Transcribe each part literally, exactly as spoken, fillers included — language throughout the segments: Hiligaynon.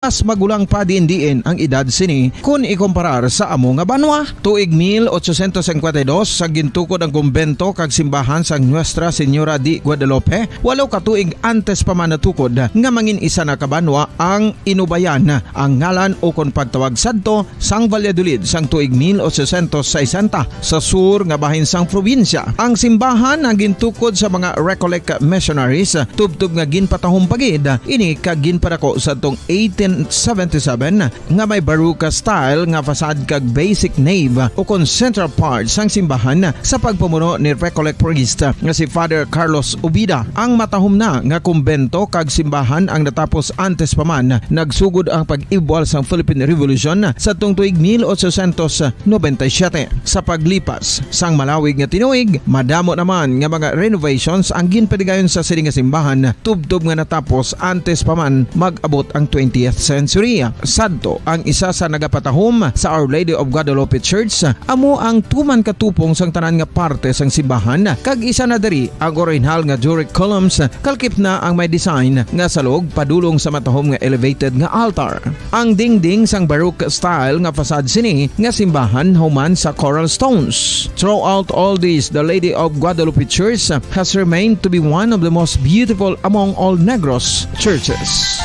mas magulang pa diin-diin ang edad sini kon ikumparar sa amo nga banwa. Tuig mil ochocientos cincuenta y dos, sa gintukod ang kumbento kag simbahan sang Nuestra Señora de Guadalupe, walo ka tuig antes pa man natukod nga mangin isa na ka banwa ang Inubayan, ang ngalan ukon pagtawag sadto sang Valladolid sang tuig mil ochocientos sesenta sa sur nga bahin sang probinsya. Ang simbahan ang gintukod sa mga Recollect missionaries, tubtob nga ginpatahom pa gid ini kag ginpadako sadtong eighteen seventy-seven, nga may Baroque style nga facade kag basic nave ukon central part sang simbahan sa pagpamuno ni Recollect priest nga si Father Carlos Ubida. Ang matahom na nga kumbento kag simbahan ang natapos antes pa man nagsugod ang pag-ibwal sang Philippine Revolution sadtong tuig mil ochocientos noventa y siete. Sa paglipas sang malawig nga tinuig, madamo naman nga mga renovations ang ginpadigayon sa sini nga simbahan, tubtob nga natapos antes pa man mag-abot ang twentieth century. Sadto, ang isa sa nagapatahom sa Our Lady of Guadalupe Church, amo ang tuman katupong sang tanan nga parte sang simbahan, kag isa na diri ang orihinal nga Doric columns, kalkip na ang may design nga salog padulong sa matahom nga elevated nga altar. Ang dingding sang Baroque style nga facade sini nga simbahan human sa coral stones. Throughout all this, the Lady of Guadalupe Church has remained to be one of the most beautiful among all Negros churches.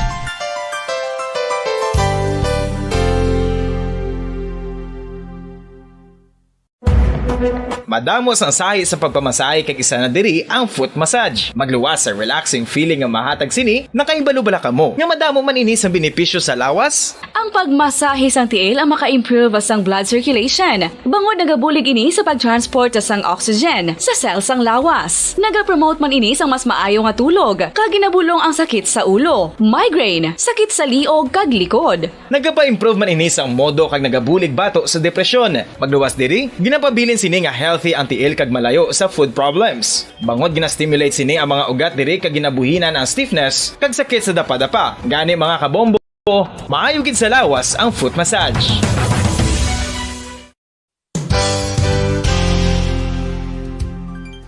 Madamo sang sahi sa pagpamasahe, kag isa na diri ang foot massage. Magluwas sa relaxing feeling nga mahatag sini. Nakahibalo bala kamo nga madamo man ini sang benepisyo sa lawas? Ang pagmasahe sang tiil ang maka-improve sang blood circulation, bangod nagabulig ini sa pag-transport sang oxygen sa cell sang lawas. Nagapromote man ini sang mas maayo nga tulog, kag ginabulong ang sakit sa ulo, migraine, sakit sa liog, kag likod. Nagapa-improve man ini sang modo kag nagabulig bato sa depresyon. Magluwas diri, ginapabilin sini nga healthy ang tiil kag malayo sa food problems. Bangod gina-stimulate sini ang mga ugat diri kag ginabuhinan ang stiffness kag sakit sa dapadapa. Gani, mga kabombo, maayo gid sa lawas ang foot massage.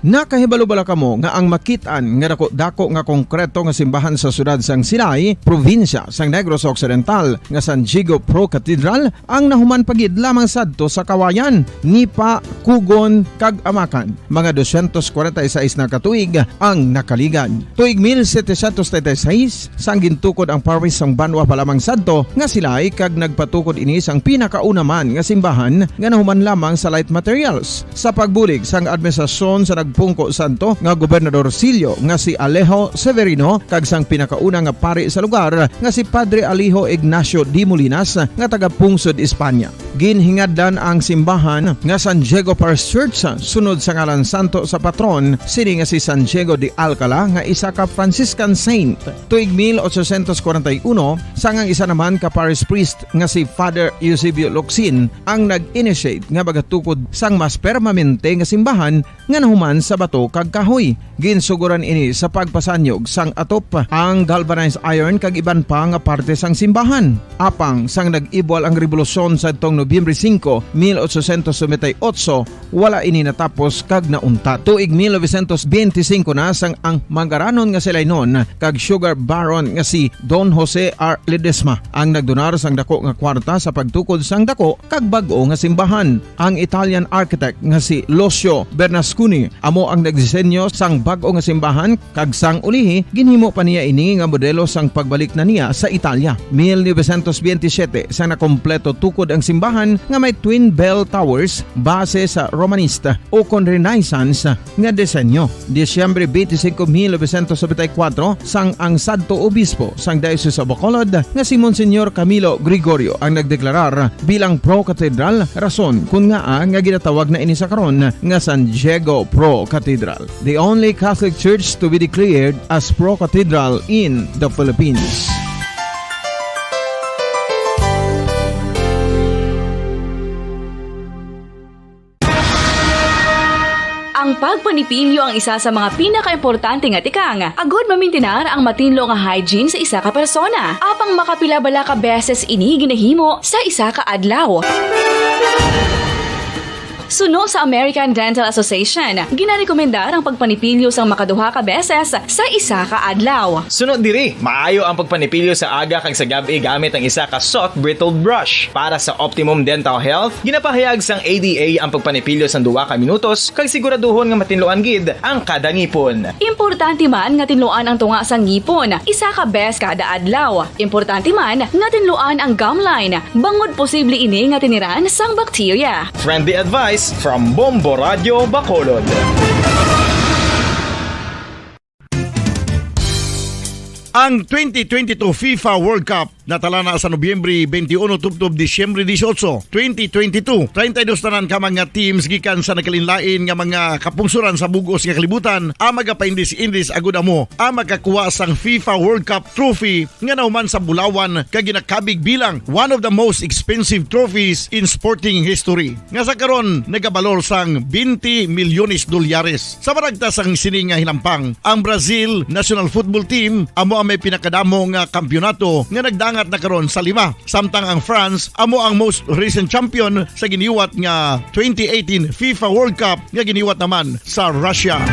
Nakahibalo bala kamo nga ang makit-an nga dako-dako nga konkreto nga simbahan sa siyudad sang Silay, probinsya sang Negros Occidental, nga San Diego Pro Cathedral ang nahuman pa gid lamang sadto sa Kawayan, Nipa, Cogon, kag Amacan? Mga doscientos cuarenta y seis na ka tuig ang nakaligad. Tuig mil setecientos treinta y seis, sang gintukod ang parish sang banwa pa lamang sadto nga Silay, kag nagpatukod ini sang pinakauna man nga simbahan nga nahuman lamang sa light materials. Sa pagbulig sang administrasyon sa nagpungko sadto nga Gobernador Silio nga si Alejo Severino kag sang pinakauna nga pari sa lugar nga si Padre Alejo Ignacio de Molinas nga taga-pungsod Espanya. Ginhingadlan ang simbahan nga San Diego Parish Church sunod sa ngalan santo sa patron sini nga si San Diego de Alcala nga isa ka Franciscan saint. Tuig mil ochocientos cuarenta y uno, sang ang isa naman ka parish priest nga si Father Eusebio Locsin ang nag-initiate nga magatukod sang mas permanente nga simbahan nga nahuman sa bato kag kahoy. Ginsugoran ini sa pagpasanyog sang atop, ang galvanized iron kag iban pa nga parte sang simbahan. Apang sang nag-ibwal ang rebolusyon sadtong Nobyembre singko, mil ochocientos noventa y ocho, wala ini natapos kag nauntat. Tuig mil novecientos benti singko na sang ang manggaranon nga si Lainon kag sugar baron nga si Don Jose R. Ledesma ang nagdonar sang dako nga kwarta sa pagtukod sang dako kag bag-o nga simbahan. Ang Italian architect nga si Lucio Bernasconi amo ang nagdisenyo sang bag-o nga simbahan, kag sang ulihi, ginhimo pa niya ini nga modelo sang pagbalik na niya sa Italia. Mil novecientos benti siyete, sang nakompleto tukod ang simbahan nga may twin bell towers base sa Romanista ukon Renaissance nga disenyo. Disyembre benti singko, mil novecientos nobenta y kuwatro, sang ang sadto obispo sang Diocese of Bacolod nga si Monsignor Camilo Gregorio ang nagdeklarar bilang pro-cathedral, rason kon ngaa nga ginatawag na ini sa karon nga San Diego Pro Cathedral, the only Catholic Church to be declared as pro-cathedral in the Philippines. Ang pagpanipilyo ang isa sa mga pinakaimportante nga tikang agud mamintinar ang matinlo nga hygiene sa isa ka persona. Apang makapila bala ka beses ini ginahimo sa isa ka adlaw? Suno sa American Dental Association, ginarekomendar ang pagpanipilyo sang makaduha ka beses sa isa ka adlaw. Suno diri, maayo ang pagpanipilyo sa aga kag sa gab-i gamit ang isa ka soft bristled brush. Para sa optimum dental health, ginapahayag sang A D A ang pagpanipilyo sang duha ka minutos kag siguraduhon nga matinluan gid ang kada ngipon. Importante man nga tinluan ang tunga sang ngipon isa ka bes kada adlaw. Importante man nga tinluan ang gum line, bangod posible ini nga tiniran sang bakterya. Friendly advice from Bombo Radio Bacolod. Ang twenty twenty-two FIFA World Cup natala na sa Nobyembre twenty-one tubtob Disyembre dieciocho, twenty twenty-two. Treinta y dos tanan ka mga teams gikan sa nagkalainlain nga mga kapungsoran sa bug-os nga kalibutan ang magapaindis-indis agud amo ang makakuha sang FIFA World Cup trophy nga nahuman sa bulawan kag ginakabig bilang one of the most expensive trophies in sporting history, nga sa karon nagabalor sang twenty milyones dolyares. Sa maragta sang sini nga hinampang, ang Brazil national football team amo ang may pinakadamo nga kampiyonato nga nagdangat na karon sa lima, samtang ang France amo ang most recent champion sa giniwat nga twenty eighteen FIFA World Cup nga giniwat naman sa Russia.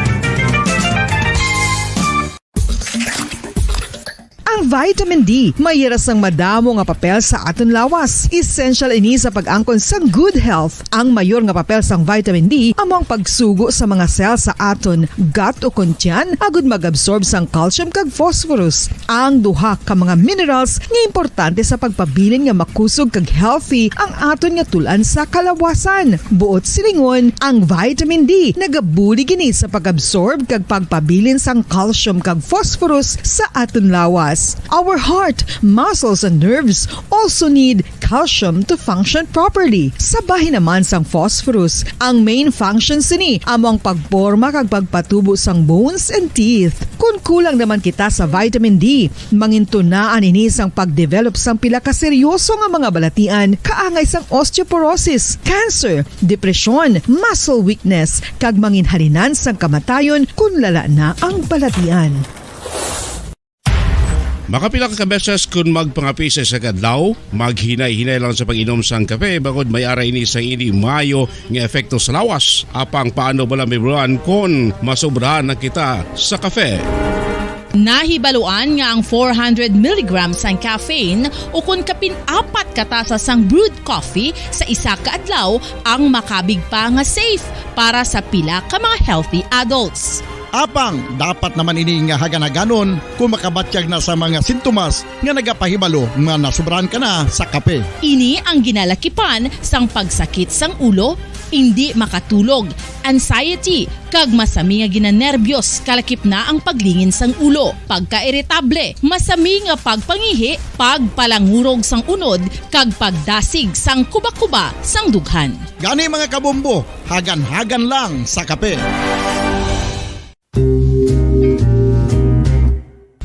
Ang vitamin D may ira sang madamo nga papel sa aton lawas. Essential ini sa pag-angkon sang good health. Ang mayor nga papel sang vitamin D amo ang pagsugo sa mga cell sa aton gut ukon tiyan agud mag-absorb sang calcium kag phosphorus, ang duha ka mga minerals nga importante sa pagpabilin nga makusog kag healthy ang aton nga tul-an sa kalawasan. Buot silingon, ang vitamin D nagabulig ini sa pag-absorb kag pagpabilin sang calcium kag phosphorus sa aton lawas. Our heart, muscles, and nerves also need calcium to function properly. Sa bahin naman sang phosphorus, ang main function sini amo ang pagporma kag pagpatubo sang bones and teeth. Kon kulang naman kita sa vitamin D, mangintunaan ini sang pagdevelop sang pila ka seryoso nga mga balatian, kaangay sang osteoporosis, cancer, depresyon, muscle weakness, kag manginhalinan sang kamatayon kon lala na ang balatian. Makapila ka beses kon magpangape sa isa ka adlaw, maghinay-hinay lang sa pag-inom sang kape, bangod may ara ini sa hindi maayo nga epekto sa lawas. Apang paano bala, Ma'am Ron, kon masobrahan na kita sa kape? Nahibaluan nga ang four hundred milligrams sang caffeine ukon kapin apat ka tasa sang brewed coffee sa isa ka adlaw ang makabig pa nga safe para sa pila ka mga healthy adults. Apang dapat naman ini nga hagan-haganon kon makabatyag na sa mga sintomas nga nagapahibalo nga nasobrahan ka na sa kape. Ini ang ginalakipan sang pagsakit sang ulo, indi makatulog, anxiety, kag masami nga ginanerbyos, kalakip na ang paglingin sang ulo, pagkairitable, masami nga pagpangihi, pagpalangurog sang unod, kag pagdasig sang kubakuba sang dughan. Gani, mga kabombo, hagan-hagan lang sa kape.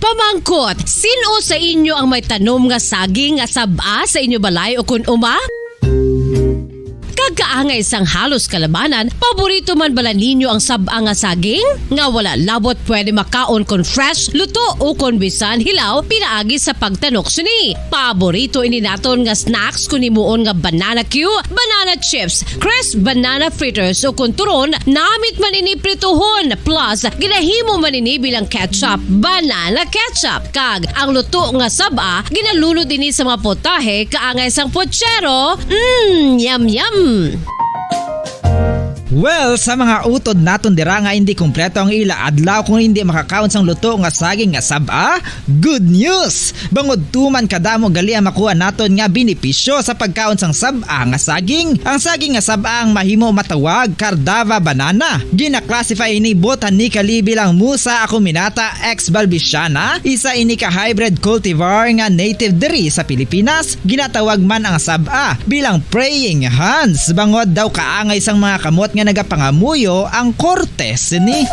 Pamangkot, sin-o sa inyo ang may tanom nga saging nga sab-a sa inyo balay ukon uma? Kag kaangay sang halos kalabanan, paborito man bala ninyo ang sab-a nga saging? Nga wala labot pwede makaon kon fresh, luto, ukon bisan hilaw pinaagi sa pagtanok sini. Paborito ini naton nga snacks kon himuon nga banana cue, banana chips, crisp banana fritters, ukon turon, namit man ini prituhon, plus ginahimo man ini bilang ketchup, banana ketchup. Kag ang luto nga sab-a ginalunod ini sa mga putahe kaangay sang puchero. Mm, yum, yum. Well, sa mga utod naton dira nga hindi kompleto ang ila adlaw kung hindi makakaon sang luto nga saging nga sab-a, good news! Bangod tuman kadamo gali ang makuha naton nga benepisyo sa pagkaon sang sab-a nga saging. Ang saging nga sab-a ang mahimo matawag Cardava banana. Gina-classify ini botanically bilang Musa acuminata ex balbisiana, isa ini ka hybrid cultivar nga native diri sa Pilipinas. Ginatawag man ang sab-a bilang praying hands, bangod daw kaangay sang mga kamot nga nagapangamuyo ang korte sini.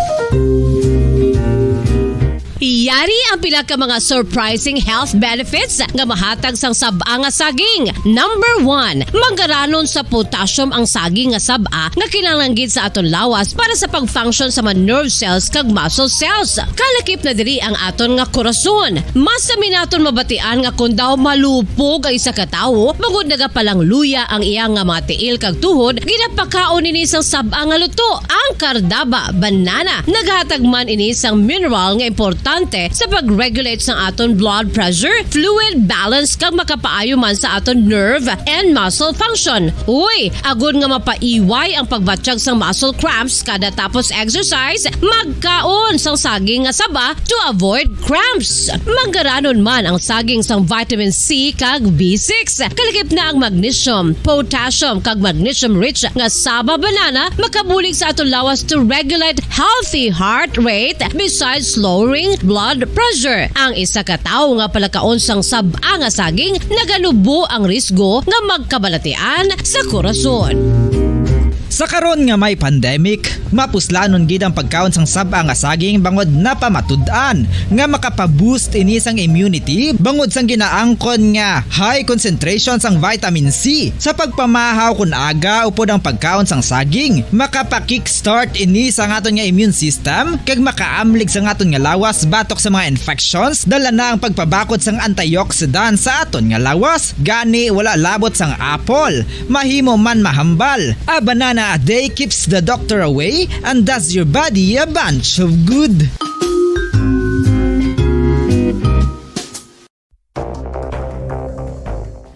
Yari ang pila ka mga surprising health benefits nga mahatag sang sab-a nga saging. Number one, manggaranon sa potassium ang saging nga sab-a nga kinahanglan gid sa aton lawas para sa pag-function sa mga nerve cells kag muscle cells. Kalakip na diri ang aton nga korason. Mas sami naton mabatian nga kon daw malupog ang isa ka tawo, bangod nagapalangluya ang iya nga mga tiil kag tuhod, ginapakaon ini sang sab-a nga luto. Ang kardaba, banana, naghatag man ini sang mineral nga importante sa pag-regulate sang aton blood pressure, fluid balance, kag makapaayo man sa aton nerve and muscle function. Uy, agod nga mapaiway ang pagbatyag sang muscle cramps kada tapos exercise, magkaon sang saging nga saba to avoid cramps. Manggaranon man ang saging sang vitamin C kag B six. Kalakip na ang magnesium, potassium, kag magnesium-rich nga saba banana makabulig sa aton lawas to regulate healthy heart rate besides lowering blood pressure. Ang isa ka tawo nga palakaon sang sab-a nga saging naganubo ang risgo nga magkabalatian sa korason. Sa karon nga may pandemic, mapuslanon gid ang pagkaon sang sab-a nga saging bangod napamatud-an nga makapa-boost ini sang immunity bangod sang ginaangkon nga high concentration sang vitamin C. Sa pagpamahaw kon aga upod ang pagkaon sang saging, makapa-kickstart ini sa aton nga immune system kag makaamlig sa aton nga lawas batok sa mga infections, dala na ang pagpabakod sang antioxidant sa aton nga lawas. Gani, wala labot sang apple, mahimo man mahambal. A banana a day keeps the doctor away and does your body a bunch of good.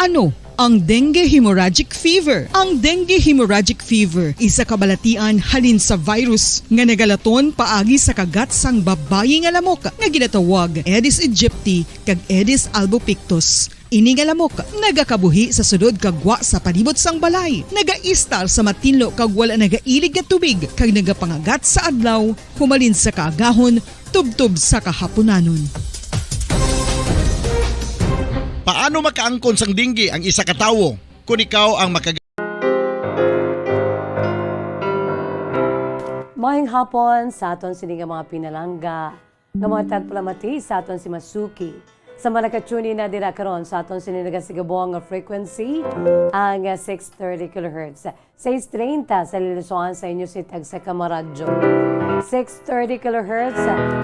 Ano ang dengue hemorrhagic fever? Ang dengue hemorrhagic fever isa ka balatian halin sa virus nga nagalaton paagi sa kagat sang babayi nga lamok nga ginatawag Aedes aegypti kag Aedes albopictus. Ini nga lamok nagakabuhi sa sulod kag gwa sa palibot sang balay, nagaistar sa matinlo kag wala nagailig nga tubig, kag nagapangagat sa adlaw humalin sa kaagahon tubtob sa kahapunanon. Paano makaangkon sang dengue ang isa ka tawo kon ikaw ang makag- Maayong hapon sa aton sini nga mga pinalangga nga mga tagpalamati sa aton si Masuki. Sa mga naka-tune in na dira karon sa aton sini nagasigabong nga frequency, ang, ah, six thirty kilohertz. Sais treinta sa Lilosoan sa inyo si Tagsa Kamaradyo. Six thirty kilohertz.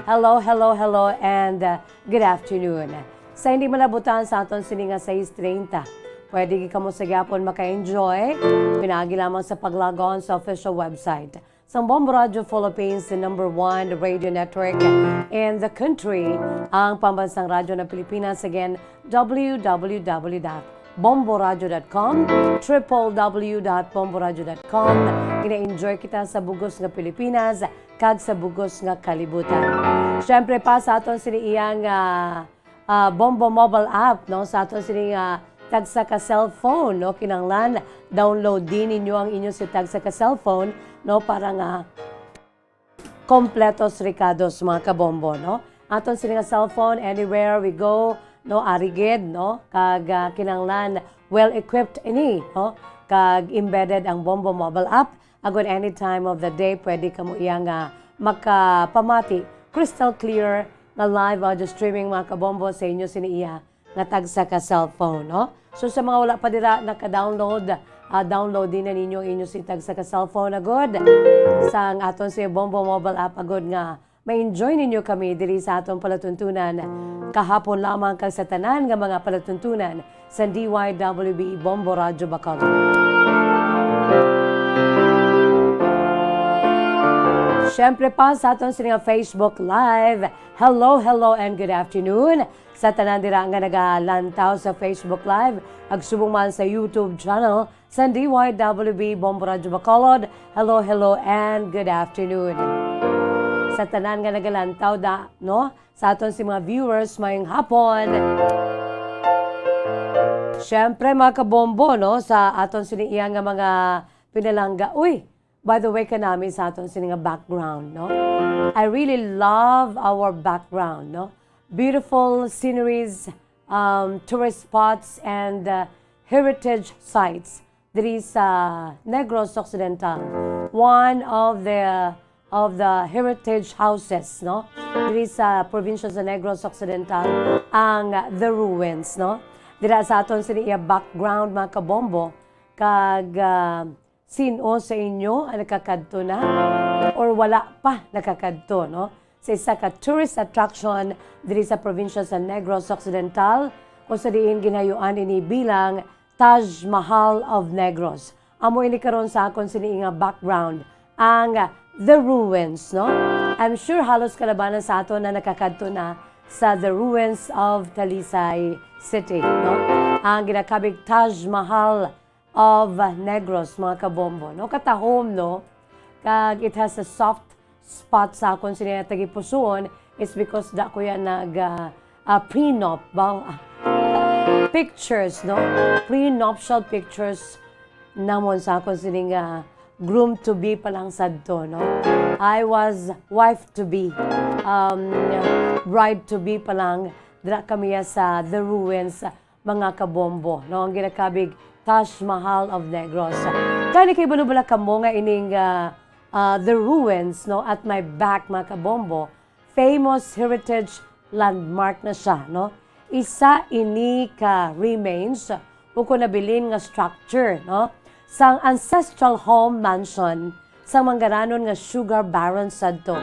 Hello, hello, hello, and, uh, good afternoon. Sa hindi malabutan sa aton sini nga sais treinta, pwede gid kamo sa gyapon maka-enjoy pinaagi lamang sa pag-log on sa official website sang Bombo Radio Philippines, the number one radio network in the country, ang pambansang radyo ng Pilipinas. Again, w w w dot bomboradio dot com, triple w dot bomboradio dot com. Gina-enjoy kita sa bugos nga Pilipinas kag sa bugos nga kalibutan. Siyempre pa sa aton sini iyang, ah, ah, Bombo mobile app, no, sa aton sini nga tagsa ka cellphone, no, kinahanglan download din ninyo ang inyo si tagsa ka cellphone, no, para nga kompletos rekados, mga kabombo, no? Aton sini nga cellphone, anywhere we go, no, ari gid, no? Kag, ah, kinahanglan well-equipped ini, no? Kag embedded ang Bombo mobile app, agod any time of the day, pwede kamo iya nga makapamati crystal clear nga live audio streaming, mga kabombo, sa inyo sini iya nga tagsa ka cellphone, no? So, sa mga wala pa dira naka-download, ah, download din na ninyo ang inyo si tagsa ka cellphone agud sang aton si Bombo mobile app agud nga ma-enjoy ninyo kami diri sa aton palatuntunan kahapon lamang kag sa tanan nga mga palatuntunan sa D Y W B Bombo Radyo Bacolod. Siyempre pa sa aton sini nga Facebook Live. Hello, hello, and good afternoon. Sa tanan dira nga nagalantaw sa Facebook Live, ag subong man sa YouTube channel sa D Y W B Bombo Radyo Bacolod, hello, hello, and good afternoon. Sa tanan nga nagalantaw da, no? Sa aton si mga viewers, maayong hapon. Siyempre, mga kabombo, no? Sa aton sini iya nga mga pinalangga. Uy, by the way, kanami sa aton sini nga background, no? I really love our background, no? Beautiful sceneries, um, tourist spots, and, uh, heritage sites diri sa Negros Occidental, one of the of the heritage houses, no? Diri sa probinsya sa Negros Occidental, ang The Ruins, no? Dira sa aton sini iya background, mga kabombo, kag, ah, sin-o sa inyo ang nakakadto na or wala pa nakakadto, no? Sa isa ka tourist attraction diri sa probinsya sa Negros Occidental, kung sa diin ginhayuan ini bilang Taj Mahal of Negros. Amo ini karon sa akon sini nga background, ang The Ruins, no? I'm sure halos kalabanan sa aton na nakakadto na sa The Ruins of Talisay City, no? Ang ginakabig Taj Mahal of Negros, mga kabombo, no? Katahom, no? Kag it has a soft spot sa akon sini nga tagipusoon is because da ko yan nag, ah, ah, prenup ba? Pictures, no? Prenuptial pictures namon sa akon sini nga groom to be pa lang sadto, no? I was wife to be, um, bride to be pa lang, dira kami sa The Ruins, mga kabombo, no? Ang ginakabig Taj Mahal of Negros. Kani kay balo bala kamo nga ining, ah, ah, The Ruins, no, at my back, mga kabombo, famous heritage landmark na siya, no? Isa ini ka remains o kung nabilin nga structure, no, sang ancestral home mansion sang manggaranon nga sugar baron sadto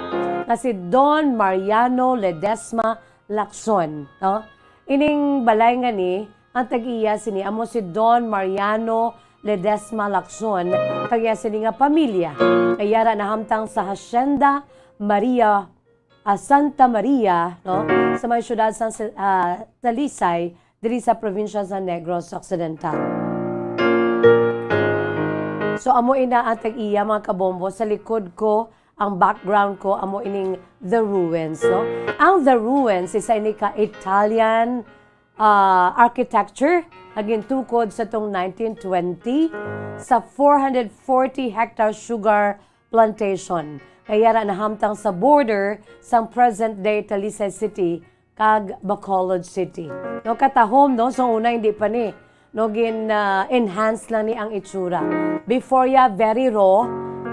nga si Don Mariano Ledesma Lacson, no? Ining balay nga ni, ang tag-iya sini amo si Don Mariano Ledesma Lacson, kag iya sini nga pamilya. Kay yara nahamtang sa Hacienda Maria, ah, Santa Maria, no? Sa may syudad sa, ah, Talisay, diri sa probinsya sa Negros Occidental. So, amo ina ang tag-iya, mga kabombo. Sa likod ko, ang background ko, amo ining The Ruins, no? Ang The Ruins, isa ini ka Italian, ah, architecture nga gintukod sa tong nineteen twenty sa four hundred forty hectare sugar plantation nga yara nahamtang sa border sang present-day Talisay City kag Bacolod City. No, katahom, no, sa una hindi pa ni, no, gin, ah, enhance lang ni ang itsura. Before ya, very raw,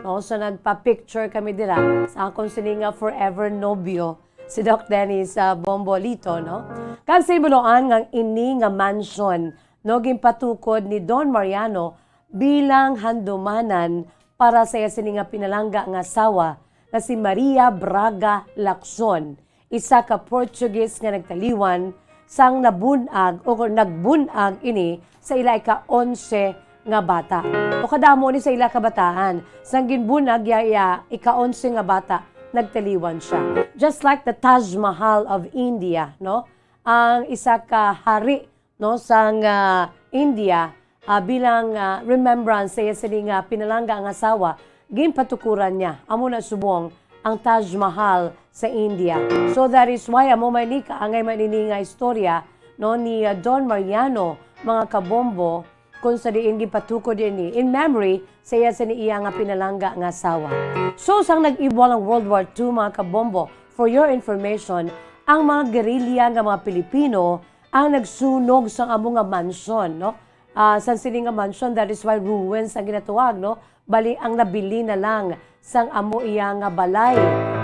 no, so nagpa-picture kami dira sa akon sini nga forever nobyo, si Doc Dennis, ah, Bombolito, no? Kag sa himuloan nga ini nga mansion, no, ginpatukod ni Don Mariano bilang handumanan para sa iya sini nga pinalangga nga asawa nga si Maria Braga Lacson, isa ka Portuguese nga nagtaliwan sang nabun-ag o nagbun-ag ini sa ila ika-onse nga bata. O kadamo ni sa ila kabataan, sang ginbun-ag iya, iya ika-onse nga bata, nagtaliwan siya. Just like the Taj Mahal of India, no? Ang isa ka hari, no, sang, ah, India, ah, bilang, ah, remembrance sa iya sini nga pinalangga nga asawa, ginpatukuran niya. Amo na subong ang Taj Mahal sa India. So that is why amo man ni kaangay man ini nga istorya, no, ni, ah, Don Mariano, mga kabombo, kung sa diin gipatukod ini in memory sa iya sini iya nga pinalangga nga asawa. So, sang nag-ibwal ang World War Two, mga kabombo, for your information, ang mga guerrilla nga mga Pilipino ang nagsunog sang amo nga mansion, no? Ah, sang sini nga mansion, that is why ruins ang ginatawag, no? Bali, ang nabili na lang sang amo iya nga balay,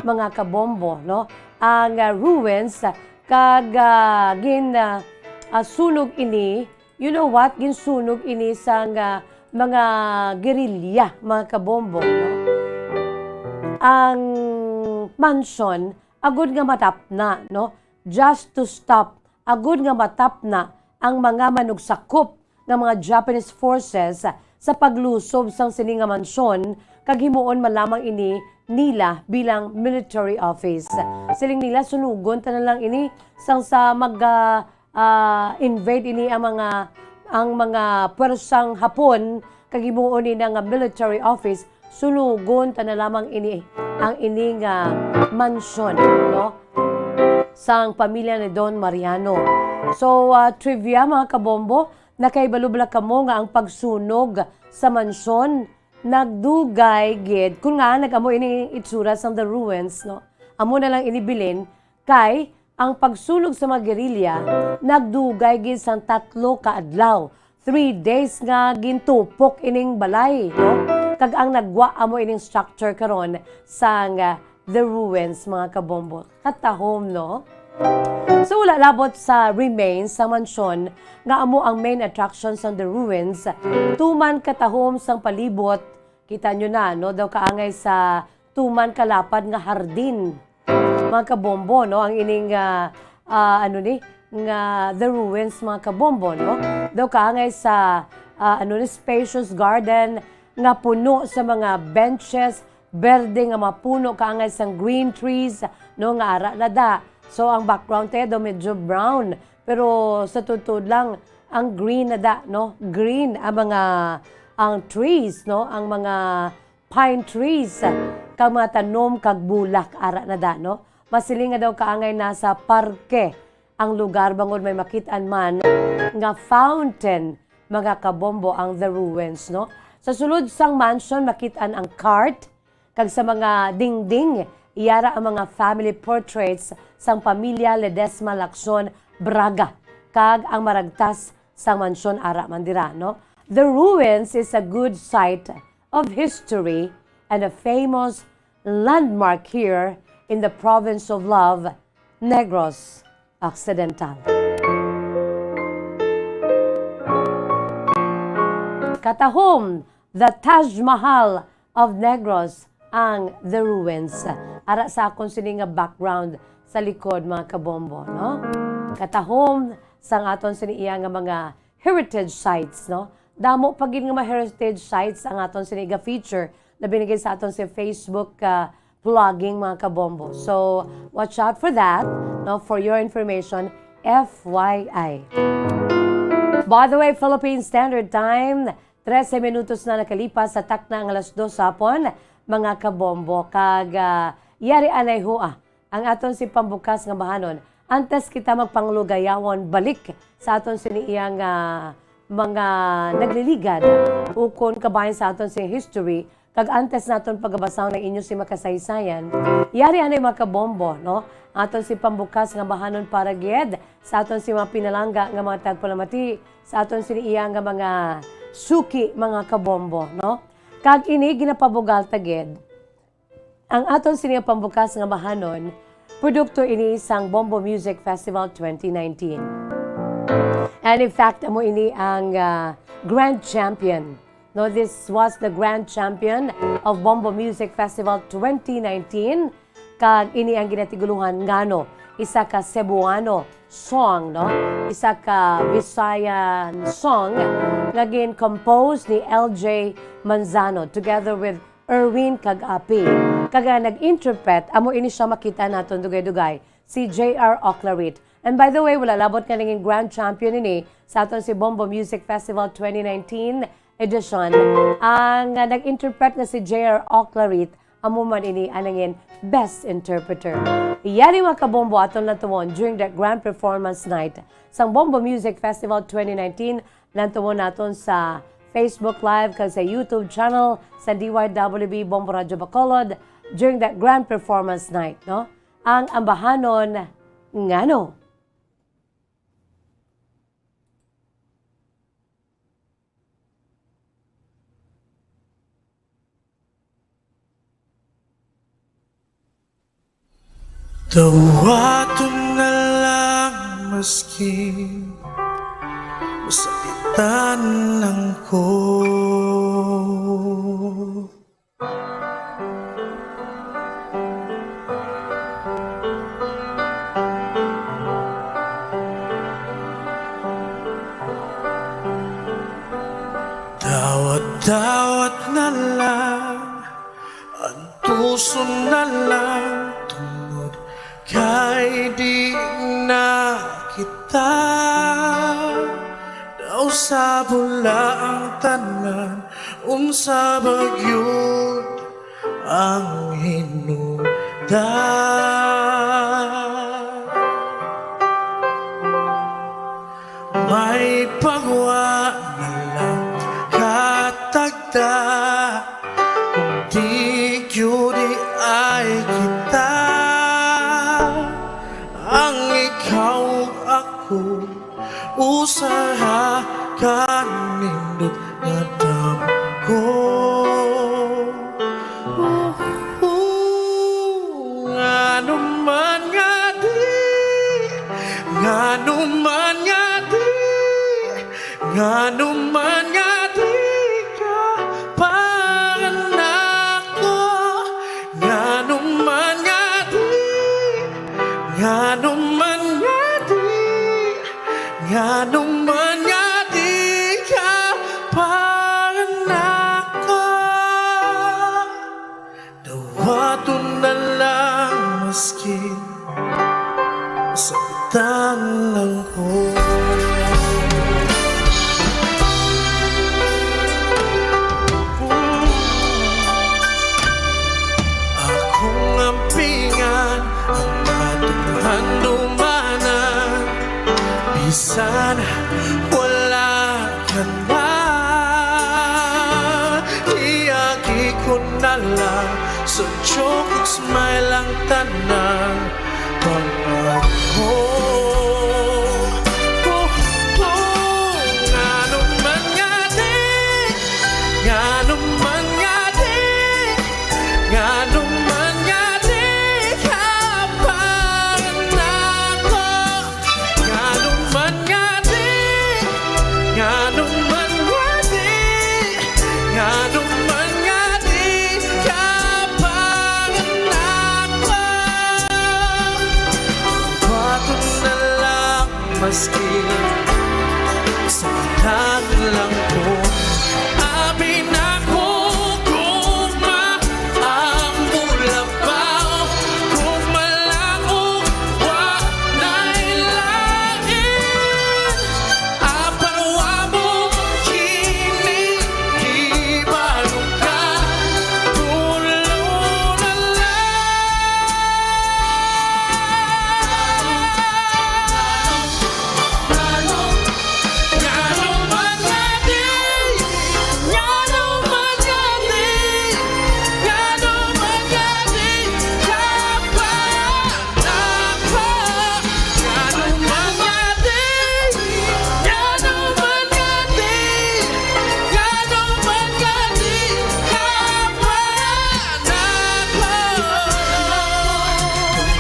mga kabombo, no? Ang, ah, ruins, kag, ah, gin, ah, ah, sunog ini, you know what? Ginsunog ini sang, ah, mga guerrilla, mga kabombo, no? Ang mansion, agud nga matapna, no? Just to stop, agud nga matapna ang mga manugsakop nga mga Japanese forces sa paglusob sang sini nga mansion, kag himuon man lamang ini nila bilang military office. Siling nila, sunugon ta na lang ini sang sa mag, ah, ah, invade ini ang mga, ang mga pwersang Hapon, kag himuon nila nga military office, sunugon ta na lamang ini, ang ini nga mansion, no, sang pamilya ni Don Mariano. So, ah, trivia, mga kabombo, nakahibalo bala kamo nga ang pagsunog sa mansion nagdugay gid, kun nga nag-amo ini itsura sang the ruins, no? Amo na lang ini bilin, kay ang pagsunog sa mga guerrilla nagdugay gid sang tatlo ka adlaw, three days nga gintupok ining balay, no? Kag ang nagwa amo ining structure karon sang, ah, The Ruins, mga kabombo. Katahom, no? So, wala labot sa remains sa mansyon nga amo ang main attraction sang The Ruins. Tuman katahom sang palibot, kita nyo na, no? Daw kaangay sa tuman kalapad nga hardin. Mga kabombo, no? Ang ining, ah, ah, ano ni, nga The Ruins, mga kabombo, no? Daw kaangay sa, ah, ano ni, spacious garden nga puno sa mga benches, berde nga mga puno, kaangay sang green trees, no, nga ara na da. So, ang background tayo daw medyo brown. Pero sa tuod lang, ang green na da, no? Green ang mga, ang trees, no? Ang mga pine trees, kag mga tanom kag bulak ara na da, no? Masiling nga daw kaangay nasa parke ang lugar bangod may makit-an man nga fountain, mga kabombo, ang The Ruins, no? Sa sulod sang mansion, makit-an ang cart, kag sa mga dingding, yara ang mga family portraits sang pamilya Ledesma Lacson Braga, kag ang maragtas sang mansion ara man dira, no? The Ruins is a good site of history and a famous landmark here in the province of Love, Negros Occidental. Katahom, the Taj Mahal of Negros, ang The Ruins. Ara sa akon sini nga background sa likod, mga kabombo, no? Katahom sang aton sini iya nga mga heritage sites, no? Damo pa gid nga mga heritage sites ang aton sini ga-feature, labi na gid sa aton si Facebook, ah, vlogging, mga kabombo. So, watch out for that, no? For your information, F Y I. By the way, Philippine Standard Time, trese minutos na nakalipas sa takna nga alas dos hapon, mga kabombo. Kag, ah, yari anay hua ang aton si pambukas nga bahanon, antes kita magpanglugayawon balik sa aton sini iyang, ah, mga nagliligad, ukon kabahin sa aton sini history, kag antes naton pagabasahon ang inyo si makasaysayan, yari anay, mga kabombo, no? Aton si pambukas nga bahanon para gid sa aton si mga pinalangga nga mga tagpalamati, sa aton sini iya nga mga suki, mga kabombo, no? Kag ini ginapabugal ta gid. Ang aton sini nga pambukas nga bahanon, produkto ini sang Bombo Music Festival twenty nineteen. And in fact, amo ini ang, ah, grand champion. No, this was the grand champion of Bombo Music Festival twenty nineteen. Kag ini ang ginatiguluhan ngano, isa ka Cebuano song, no? Isa ka Visayan song nga gin-compose ni L J Manzano together with Erwin Kagapi. Kag ang nag-interpret, amo ini siya makita naton dugay-dugay, si J R Oclarit. And by the way, wala labot nga naging grand champion ini sa aton si Bombo Music Festival twenty nineteen edition. Ang, ah, nag-interpret nga si J R Oclarit, amo man ini ang nangin best interpreter. Yari, mga kabombo, aton lantuwon during the grand performance night sang Bombo Music Festival twenty nineteen. Lantuwon naton sa Facebook Live kag sa YouTube channel sa D Y W B Bombo Radyo Bacolod during that grand performance night, no? Ang ambahanon ngano. Dawaton na lang maski masakitan lang ko. Dawat-dawat na lang, antuson na lang, tungod kay di na kita. Daw sa bula ang tanan, unsa ba gyud ang hinungdan? May pagwa na lang katagda, kung di gyud ay kita. Ang ikaw ug ako, usaha ka nindot nga damgo. Ngano man nga di ka para nako? Ngano man nga di? Ngano man nga di? Ngano man nga di ka para nako? Dawaton na lang maski sakitan lang ko. Akong ampingan ang atong handumanan, bisan wala ka na. Iagi ko na lang sa joke ug smile ang tanan. Pangako. Oh, oh, ngano man nga di, ngano man nga di, ngano man nga di ka para nako. Ngano man nga di, ngano man nga di, ngano man nga di ka para nako. Bato na lang maski sa lang ko. Abi nako, gugma ang mulabaw, gugma lang og wa na'y lain. Apan wa mo kini ibalong ka, tulo na lang.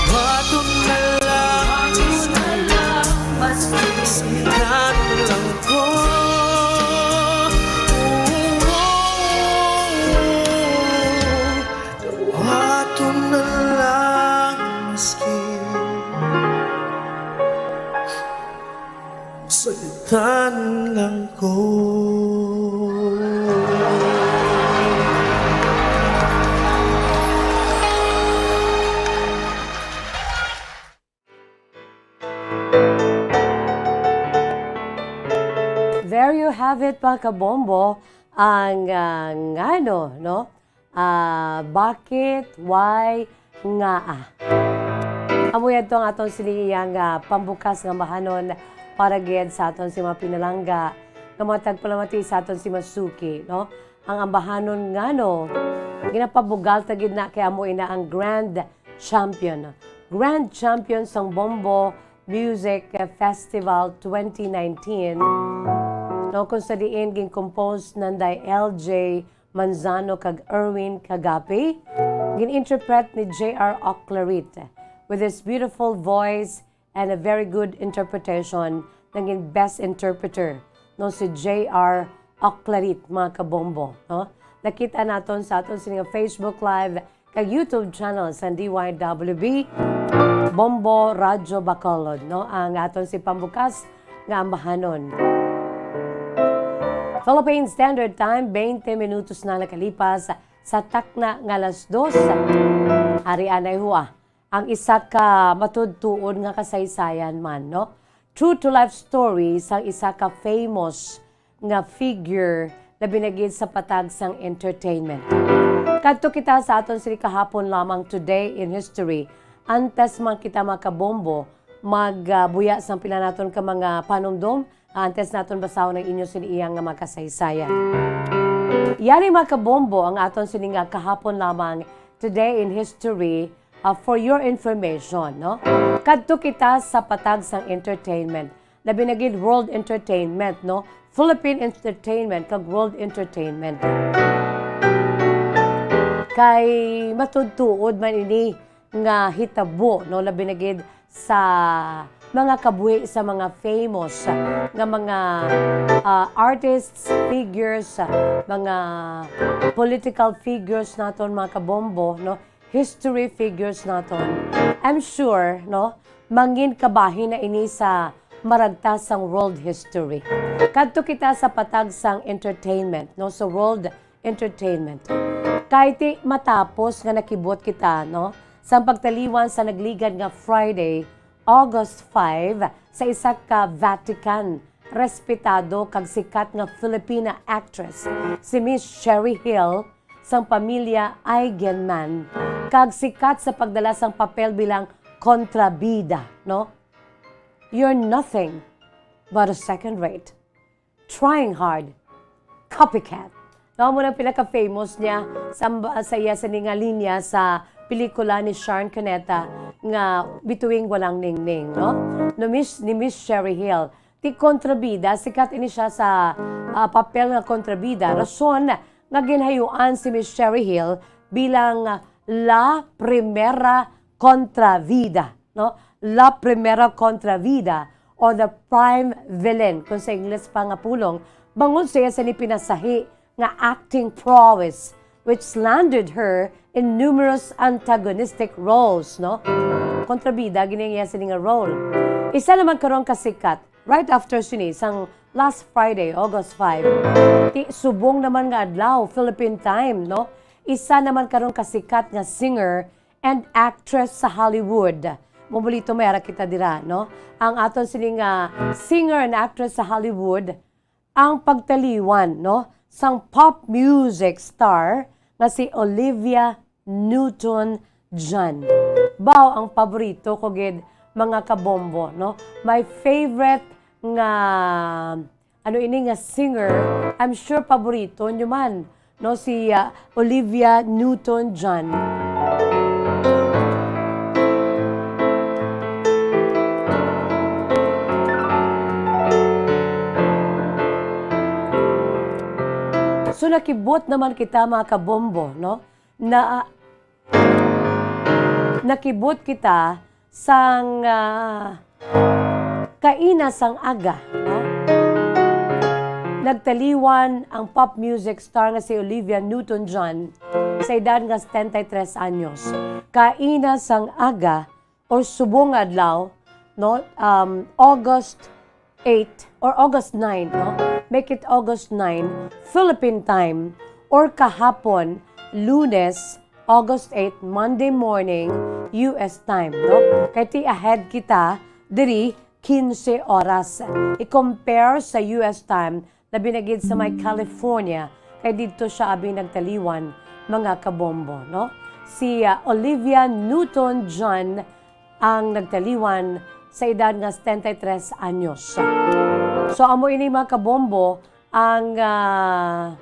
Bato na lang, mas lang ko. Bato na lang, maski sakitan lang ko. There you have it, mga kabombo, ang, ah, ngano, no? Ah, bakit, why, ngaa. Amo yadto ang aton sini iyang, ah, pambukas nga ambahanon para gid sa aton si mga pinalangga nga mga tagpalamati sa aton si Masuki, no? Ang ambahanon ngano ginapabugal ta gid na kay amo ina ang grand champion. Grand champion sang Bombo Music Festival twenty nineteen, no, kung sa diin gin-compose nanday L J Manzano kag Erwin Kagapi, gin-interpret ni J R Oclarit with his beautiful voice and a very good interpretation, naging best interpreter, no, si J R Oclarit, mga kabombo, no? Nakita naton sa aton sini nga Facebook Live kag YouTube channel sa D Y W B, Bombo Radyo Bacolod, no? Ang aton si pambukas nga ambahanon. Philippine Standard Time, twenty minutos na nakalipas sa takna nga alas dos. Ari anay hua ang isa ka matuod-tuod nga kasaysayan man, no? True to life story sang isa ka famous nga figure, labi na gid sa patag sang entertainment. Kadto kita sa aton sini kahapon lamang, Today in History. Antes man kita, mga kabombo, mag, ah, buya sang pila naton ka mga panumdom, antes naton basahon ang inyo sini iyang nga mga kasaysayan. Yari, mga kabombo, ang aton sini nga kahapon lamang, Today in History, ah, for your information, no? Kadto kita sa patag sang entertainment. Labi na gid world entertainment, no? Philippine entertainment kag world entertainment. Kay matuod-tuod man ini nga hitabo, no? Labi na gid sa mga kabuhi sa mga famous, ah, nga mga, ah, artists, figures, ah, mga political figures naton, mga kabombo, no? History figures naton. I'm sure, no? Mangin kabahin na ini sa maragta sang world history. Kadto kita sa patag sang entertainment, no? Sa world entertainment. Kay ti matapos nga nakibot kita, no? Sang pagtaliwan sa nagligad nga Friday, August five, sa isa ka Vatican respetado kag sikat nga Filipina actress, si Miss Sherry Hill, sang pamilya Eigenmann, kag sikat sa pagdala sang papel bilang kontrabida, no? You're nothing but a second rate. Trying hard. Copycat. No, amo nang pinaka-famous niya sa, sa iya sini nga linya sa pelikula ni Sharon Cuneta nga Bituing Walang Ningning, no? No, Miss, ni Miss Sherry Hill. Ti kontrabida, sikat ini siya sa, ah, papel nga kontrabida. Rason nga ginhayuan si Miss Sherry Hill bilang, ah, La Primera Contravida, no? La Primera Contravida, or the prime villain, kung sa Ingles pa nga pulong, bangod sa iya sini pinasahi nga acting prowess, which landed her in numerous antagonistic roles, no? Kontrabida gini ang iya sini nga role. Isa naman karon ka sikat, right after sini, sang last Friday, August five, ti subong naman nga adlaw, Philippine time, no? Isa naman karon ka sikat nga singer and actress sa Hollywood. Mabulito may ara kita dira, no? Ang aton sini nga singer and actress sa Hollywood, ang pagtaliwan, no, sang pop music star nga si Olivia Newton-John. Baw ang paborito ko gid, mga kabombo, no? My favorite nga, ano ini nga singer, I'm sure paborito nyo man, no, si, ah, Olivia Newton-John. So, nakibot naman kita, mga kabombo, no? Na, nakibot kita sang, ah, kaina sang aga, no? Nagtaliwan ang pop music star nga si Olivia Newton-John sa edad nga setenta y tres anyos. Kaina sang aga, or subong nga adlaw, no? Um, August eight or August nine, no? Make it August nine, Philippine time, or kahapon, Lunes, August eight, Monday morning, U S time, no? Kay ti ahead kita diri quince oras. I-compare sa U S time, labi na gid sa may California, kay didto siya abi nagtaliwan, mga kabombo, no? Si, ah, Olivia Newton-John ang nagtaliwan sa edad nga setenta y tres anyos. So, amo ini, mga kabombo, ang, ah,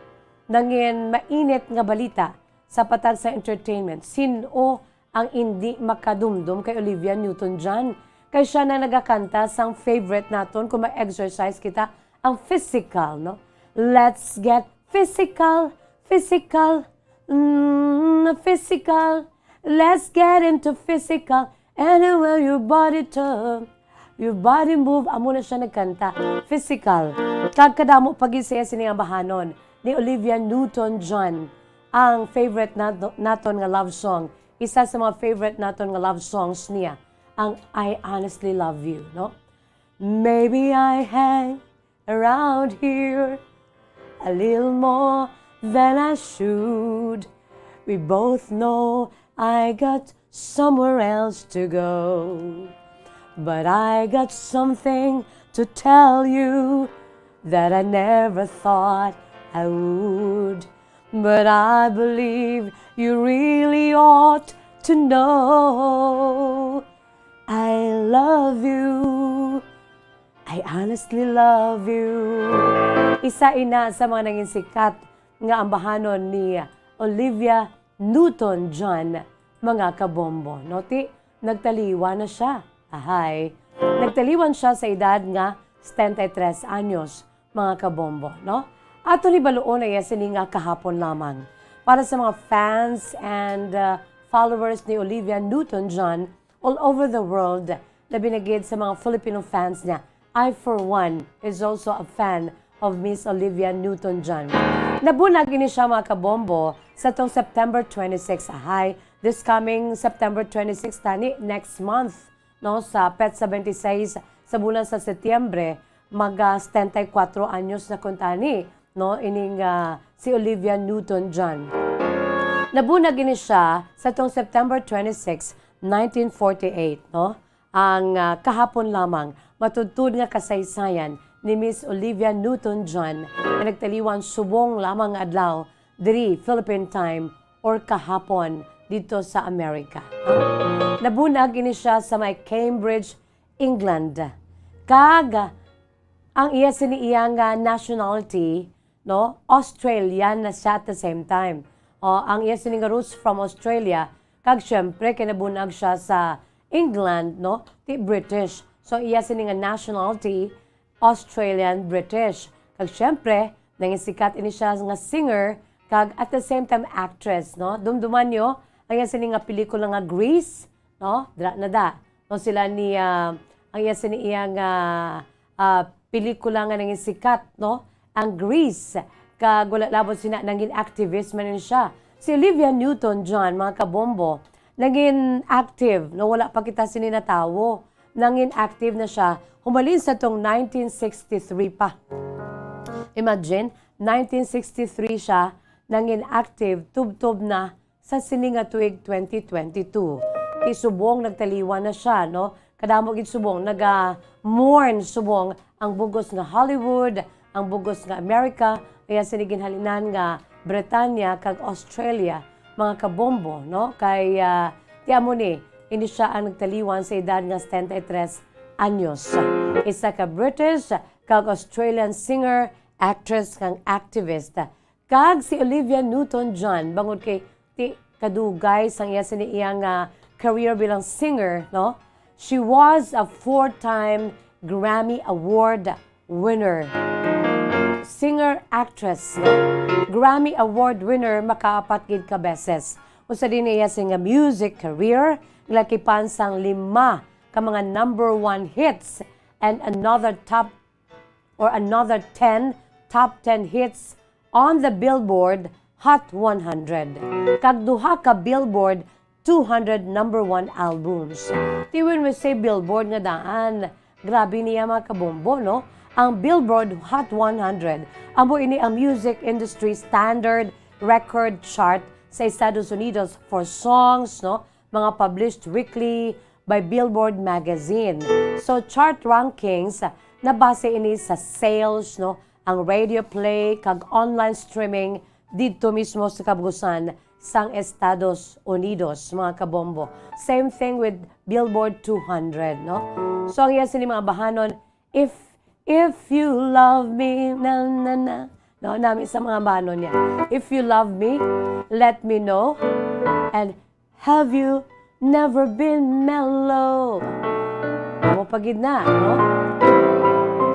nangin mainit nga balita sa patag sa entertainment. Sin-o ang indi makadumdom kay Olivia Newton-John? Kay siya na nagakanta sang favorite naton kung mag-exercise kita, ang physical, no? Let's get physical, physical, mm, physical. Let's get into physical. Anywhere your body turn, your body move. Amo na siya nagkanta. Physical. Kag kadamo pa gid sa iya sini nga bahanon ni Olivia Newton-John, ang favorite nato-, naton nga love song. Isa sa mga favorite naton nga love songs niya, ang I Honestly Love You, no? Maybe I hang around here a little more than I should. We both know I got somewhere else to go. But I got something to tell you that I never thought I would. But I believe you really ought to know I love you. I honestly love you. Isa ina sa mga nangin sikat nga ambahanon ni Olivia Newton-John, mga kabombo, no? Ti, nagtaliwan na siya. Ahay. Nagtaliwan siya sa edad nga setenta y tres anyos, mga kabombo, no? Aton hibaluon na iya sini nga kahapon lamang. Para sa mga fans and, uh, followers ni Olivia Newton-John all over the world, labi na gid sa mga Filipino fans niya. I, for one, is also a fan of Miss Olivia Newton-John. Nabunag ini siya, mga kabombo, sa tong September twenty-six. Ahay, this coming September twenty-six, tani, next month, no, sa petsa twenty-six sa bulan sa Setyembre, maga setenta y cuatro anyos na kuntani, no, ining, ah, si Olivia Newton-John. Nabunag ini siya sa tong September twenty-six, nineteen forty-eight, no? Ang, ah, kahapon lamang, matudtod nga kasaysayan ni Miss Olivia Newton-John nga nagtaliwan subong lamang nga adlaw diri, Philippine time, or kahapon dito sa Amerika. Ha? Nabunag ini siya sa may Cambridge, England. Kag ang iya sini iya nga nationality, no, Australian na siya at the same time. O, ang iya sini nga roots from Australia, kag syempre kay nabunag siya sa England, no, ti British. So, iya sini nga nationality, Australian British. Kag syempre, nangisikat ini siya nga singer, kag at the same time actress, no? Dumduman nyo, ang iya sini nga pelikula nga Grease, no? Dra na da. No, sila ni, ah, ang iya sini iya nga, ah, pelikula nga nangisikat, no? Ang Grease. Kag wala labot sina, nangin activist man ni siya. Si Olivia Newton-John, mga kabombo, nangin active, no? Wala pa kita sini natawo. Nangin active na siya humalin sa tong nineteen sixty-three pa. Imagine, nineteen sixty-three siya nangin active, tubtob na sa sini nga tuig twenty twenty-two. Kay subong nagtaliwan na siya, no? Kadamo gid subong naga-mourn subong ang bugos nga Hollywood, ang bugos nga America, kaya sini ginhalinan nga Britanya kag Australia, mga kabombo, no? Kay, ah, ti amo ni, ini siya ang nagtaliwan sa edad nga setenta y tres anyos. Isa ka British kag Australian singer, actress, kag activist. Kag si Olivia Newton-John, bangod kay ti kadugay sang iya sini iya nga career bilang singer, no? She was a four-time Grammy Award winner. Singer, actress, no? Grammy Award winner makaapat gid ka beses. Usa din iya sini nga music career, nalakipan sang lima ka mga number one hits and another top or another ten top ten hits on the Billboard Hot one hundred, kag duha ka Billboard two hundred number one albums. Ti when we say Billboard nga daan, grabe niya, mga kabombo, no? Ang Billboard Hot one hundred, amo ini ang music industry standard record chart sa Estados Unidos for songs, no? Mga published weekly by Billboard magazine. So, chart rankings, nabase ini sa sales, no, ang radio play kag online streaming didto mismo sa kabgusan sang Estados Unidos, mga kabombo. Same thing with Billboard two hundred, no? So, ang iya sini mga bahanon, if, if you love me, na, na, na, no, nami sa mga bahanon niya. If you love me, let me know. And have you never been mellow? Amo pa gid na, no?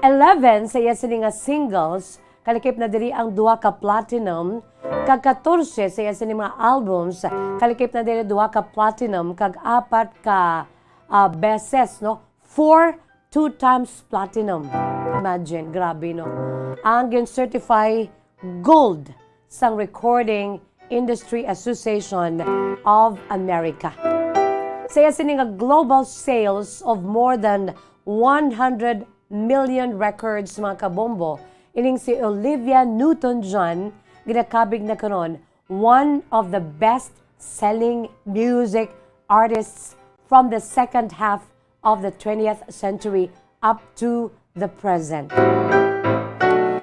Eleven sa iya sini nga singles, kalakip na diri ang duha ka platinum, kag katorse sa iya sini mga albums, kalakip na diri duha ka platinum, kag apat ka, ah, beses, no? Four two times platinum. Imagine, grabe, no? Ang gin-certify gold sang Recording Industry Association of America. Sa iya sini nga global sales of more than one hundred million records, mga kabombo, ining si Olivia Newton-John ginakabig na karon one of the best-selling music artists from the second half of the twentieth century up to the present.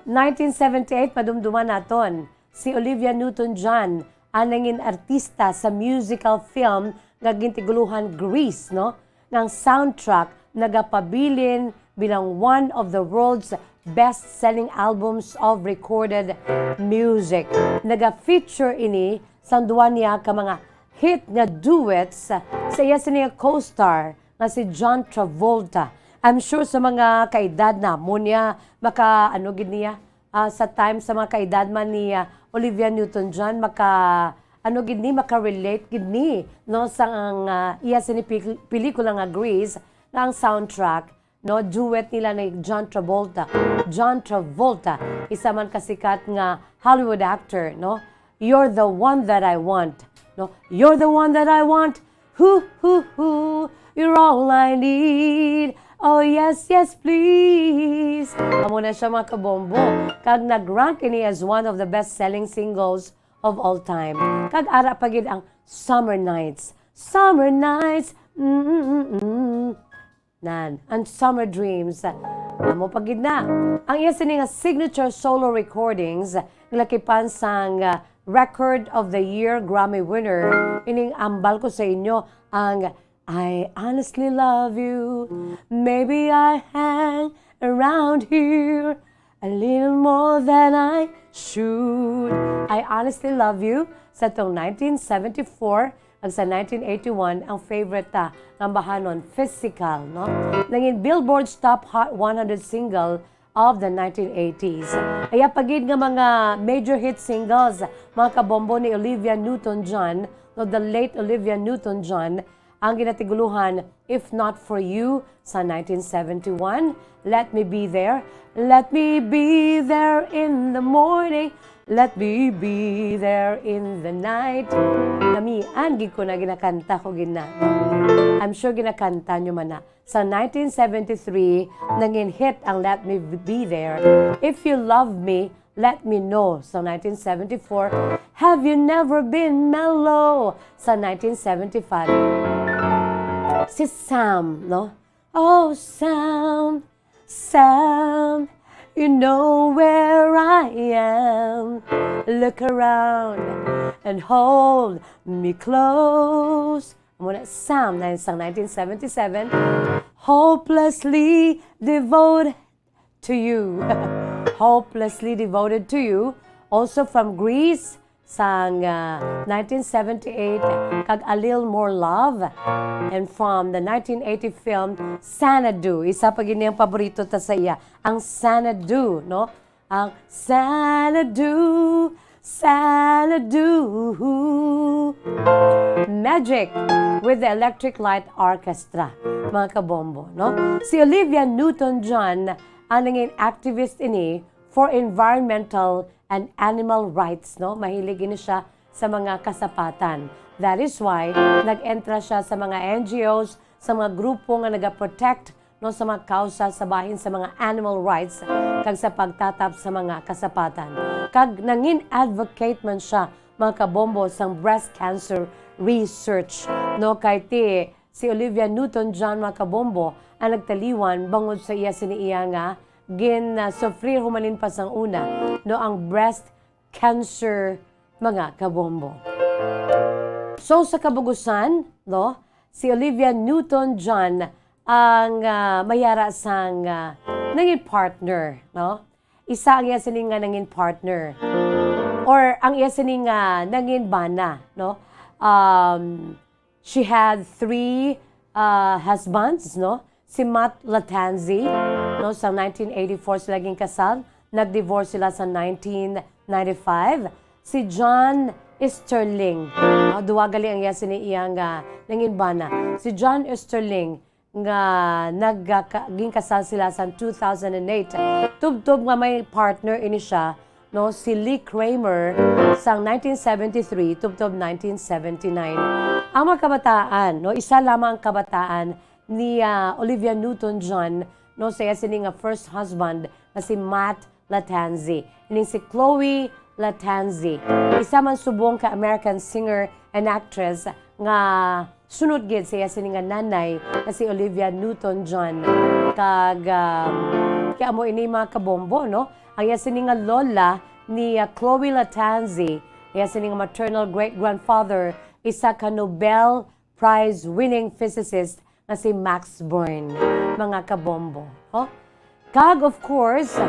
Nineteen seventy-eight, madumduman naton, si Olivia Newton-John ang nangin artista sa musical film nga gintigulohan Grease, no? Nga ang soundtrack nagapabilin bilang one of the world's best-selling albums of recorded music. Naga-feature ini sang duwa niya ka mga hit nga duets sa iya sini nga co-star nga si John Travolta. I'm sure sa mga kaedad namon niya, maka, ano gid niya, ah, sa time sa mga kaedad man ni, ah, Olivia Newton-John, maka, ano gid ni, maka-relate gid ni, no, sa ang, ah, iya sini pil-, pelikula nga Grease, Ang soundtrack, no, duet nila ni John Travolta. John Travolta, isa man ka sikat nga Hollywood actor, no? You're the one that I want, no? You're the one that I want. Who, who, who? You're all I need. Oh, yes, yes, please. Amo na siya, mga kabombo. Kag nag-rank ini as one of the best-selling singles of all time. Kag ara pa gid ang Summer Nights. Summer Nights. Mm-mm-mm. Nan, ang Summer Dreams. Amo pa gid na. Ang iya sini nga signature solo recordings, nalakipan sang, ah, Record of the Year Grammy winner. Ining ambal ko sa inyo, ang I Honestly Love You. Maybe I hang around here a little more than I should. I Honestly Love You sa tong nineteen seventy-four, ang sa nineteen eighty-one ang favorite ta nga bahanon, Physical, no? Nangin Billboard's Top Hot one hundred single of the nineteen eighties. Iya pa gid nga mga major hit singles, mga kabombo, ni Olivia Newton-John, no, the late Olivia Newton-John, ang ginatiguluhan If Not For You sa nineteen seventy-one, Let Me Be There, Let Me Be There in the Morning, Let Me Be There in the Night. Namian gid ko na, ginakanta ko gid na. I'm sure ginakanta nyo man na. Sa nineteen seventy-three, nangin hit ang Let Me Be There. If You Love Me, Let Me Know sa nineteen seventy-four. Have You Never Been Mellow sa nineteen seventy-five. Si Sam, no? Oh, Sam, Sam, you know where I am. Look around and hold me close. Amo na, Sam, na sang nineteen seventy-seven. Hopelessly Devoted to You. Hopelessly Devoted to You. Also from Grease, sang, ah, nineteen seventy-eight, kag A Little More Love. And from the nineteen eighty film, Xanadu. Isa pa gid niyang paborito ta sa iya, ang Xanadu, no? Ang Xanadu, Xanadu. Magic with the Electric Light Orchestra, mga kabombo, no? Si Olivia Newton-John ang nangin activist ini for environmental and animal rights, no? Mahilig ini siya sa mga kasapatan. That is why nag-entra siya sa mga N G Os, sa mga grupo nga nagaprotect, no, sa mga kausa sa bahin sa mga animal rights kag sa pagtatap sa mga kasapatan. Kag nangin advocate man siya, mga kabombo, sang breast cancer research, no, kay ti si Olivia Newton-John, mga kabombo, ang nagtaliwan bangod sa iya sini iya nga gin, ah, sufrir humalin pa sang una, no, ang breast cancer, mga kabombo. So, sa kabugusan, no, si Olivia Newton-John ang, ah, mayara sang, ah, nangin partner, no? Isa ang iya sini nga nangin partner. Or ang iya sini nga nangin bana, no? Um, she had three, ah, husbands, no? Si Matt Lattanzi, no, sa nineteen eighty-four sila ginkasal, nag-divorce sila sa nineteen ninety-five. Si John Easterling, no, duwa gali ang iya sini iya nga nangin bana. Si John Easterling nga nagka-, ginkasal sila sa two thousand and eight. Tubtob nga may partner ini siya, no, si Lee Kramer sang nineteen seventy-three tubtob nineteen seventy-nine. Ang mga kabataan, no, isa lamang ang kabataan ni, ah, Olivia Newton-John, no, sa iya sini nga first husband nga si Matt Lattanzi. Ining si Chloe Lattanzi, isa man subong ka American singer and actress nga sunod gid sa iya sini nga nanay nga si Olivia Newton-John. Kag, um, kay amo ini, mga kabombo, no? Ang iya sini nga lola ni, uh, Chloe Lattanzi, iya sini nga maternal great-grandfather, isa ka Nobel Prize-winning physicist nga si Max Born, mga kabombo. Oh? Kag, of course,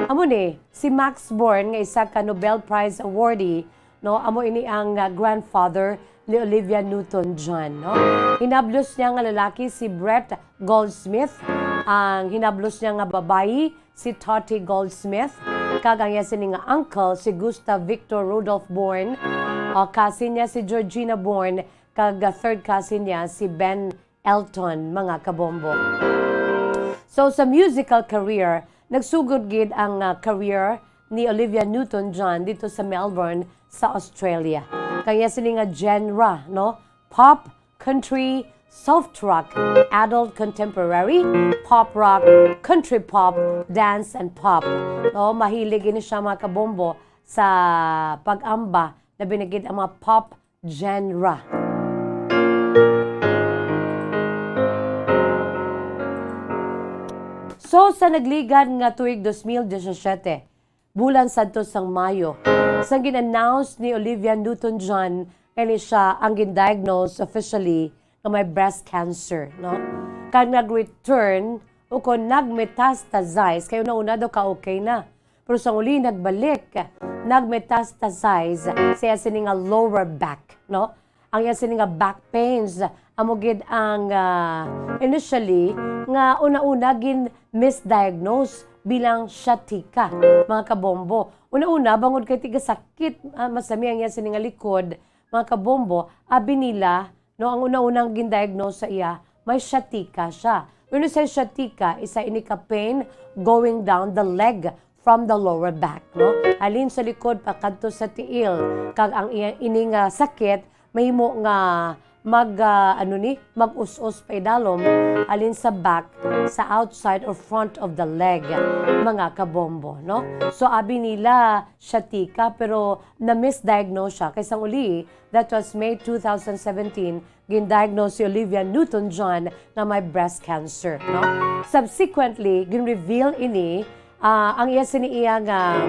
amo ni, si Max Born nga isa ka Nobel Prize awardee, no, amo ini ang, ah, grandfather ni Olivia Newton-John, no? Hinablos niya nga lalaki si Brett Goldsmith, ang hinablos niya nga babayi si Tottie Goldsmith, kag ang iya sini nga uncle si Gustav Victor Rudolf Born, o cousin niya si Georgina Born, kag, ah, third cousin niya si Ben Elton, mga kabombo. So, sa musical career, nagsugod gid ang, ah, career ni Olivia Newton-John dito sa Melbourne, sa Australia. Kaya sini nga genre, no? Pop, country, soft rock, adult contemporary, pop rock, country pop, dance and pop. No, mahilig ini siya, mga kabombo, sa pag-amba, labi na gid ang mga pop genre. So, sa nagligad nga tuig dos mil diyasiyete, bulan sadto sang Mayo, sang gin-announce ni Olivia Newton-John nga ini siya ang gin-diagnose officially nga may breast cancer, no? Kag nag-return o kon nag-metastasize, kay una-una daw ka okay na. Pero sa uli, nagbalik, nag-metastasize sa iya sini nga lower back, no? Ang iya sini nga back pains, amo gid ang, ah, initially nga una-una gin-misdiagnose bilang sciatica, mga kabombo. Una-una, bangod kay tigasakit, ah, masami ang iya sini nga likod, mga kabombo, abi nila, no, ang una-unang gin-diagnose sa iya, may sciatica siya. When you say sciatica, isa ini ka pain going down the leg from the lower back, no? Halin sa likod pakadto sa tiil, kag ang iya, ini nga sakit mahimo nga mag, ah, ano ni, mag-us-os pa idalom halin sa back, sa outside or front of the leg, mga kabombo, no? So, abi nila sciatica, pero na-misdiagnose siya. Kay sang uli, that was May two thousand seventeen, gin-diagnose si Olivia Newton-John nga may breast cancer, no? Subsequently, gin-reveal ini, ah, ang iya sini iya nga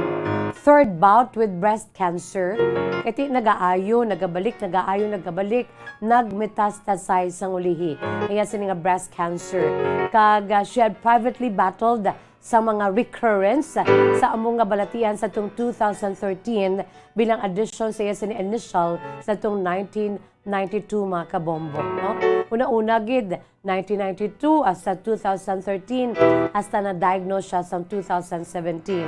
third bout with breast cancer. Kay ti nagaayo, nagabalik, nagaayo, nagabalik, nag-metastasize sang ulihi ang iya sini nga breast cancer. Kag, ah, she had privately battled sa mga recurrence sa amo nga balatian sa tung two thousand thirteen bilang addition sa iya sini initial sa tung nineteen ninety-two, mga kabombo, no? Una-una gid, nineteen ninety-two hasta two thousand thirteen, hasta na-diagnose siya sa two thousand seventeen,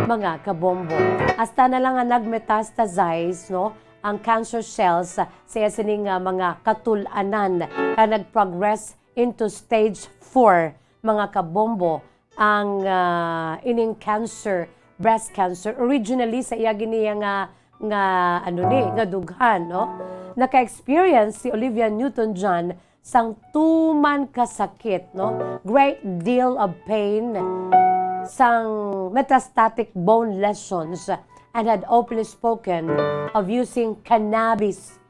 mga kabombo. Hasta na lang nga nag-metastasize, no, ang cancer cells sa iya sini nga mga katul-anan, kag nag-progress into stage four, mga kabombo, ang, ah, ining cancer, breast cancer. Originally, sa iya gini nga, nga, ano ni, nga dughan, no? Naka-experience si Olivia Newton-John sang tuman ka sakit, no? Great deal of pain, sang metastatic bone lesions, and had openly spoken of using cannabis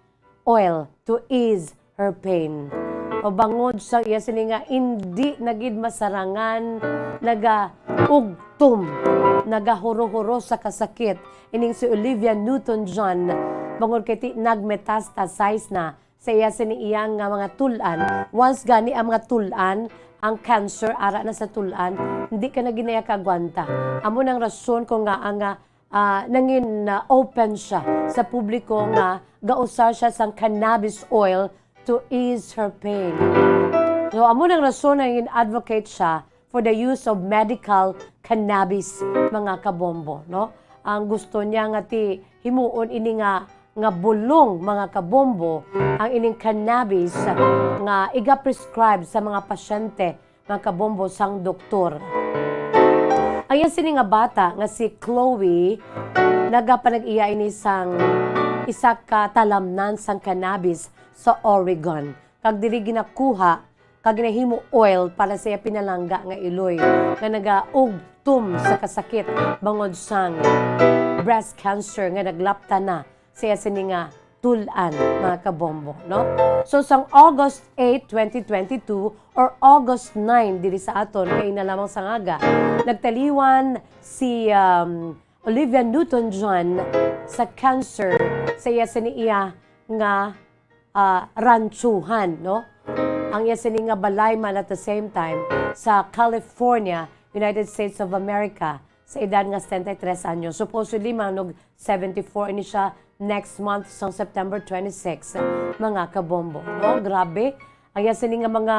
oil to ease her pain. O bangod sa iya sini nga indi na gid masarangan, nagaugtom, nagahuro-huro sa kasakit ining si Olivia Newton-John, bangod kay ti nagmetastasize na sa iya sini iya nga mga tul-an. Once gani ang mga tul-an, ang cancer ara na sa tul-an, hindi ka na ginaya kaagwanta. Amo nang rason kung nga ang, ah, ah, nangin, ah, open siya sa publiko nga gausar siya sang cannabis oil to ease her pain. So, amo nang rason nga nangin advocate siya for the use of medical cannabis, mga kabombo, no? Ang gusto niya nga ti himuon ini nga, nga bulong, mga kabombo, ang ining cannabis nga iga-prescribe sa mga pasyente, mga kabombo, sang doktor. Ang iya sini nga bata nga si Chloe, nagapanag-iya ini sang isa ka talamnan sang cannabis sa Oregon, kag diri ginakuha kag ginahimo oil para sa iya pinalangga nga iloy nga nagaugtom sa kasakit bangod sang breast cancer nga naglapta na sa iya sini nga tul-an, mga kabombo, no? So, sang August eight, twenty twenty-two, or August nine diri sa aton, kay na lamang sang aga, nagtaliwan si, um, Olivia Newton-John sa cancer sa iya sini iya nga, ah, ranchuhan, no? Ang iya sini nga balay man at the same time sa California, United States of America, sa edad nga setenta y tres anyos. Supposedly, manog seventy-four ini siya next month, sang September twenty-six, mga kabombo, no? Grabe. Ang iya sini nga mga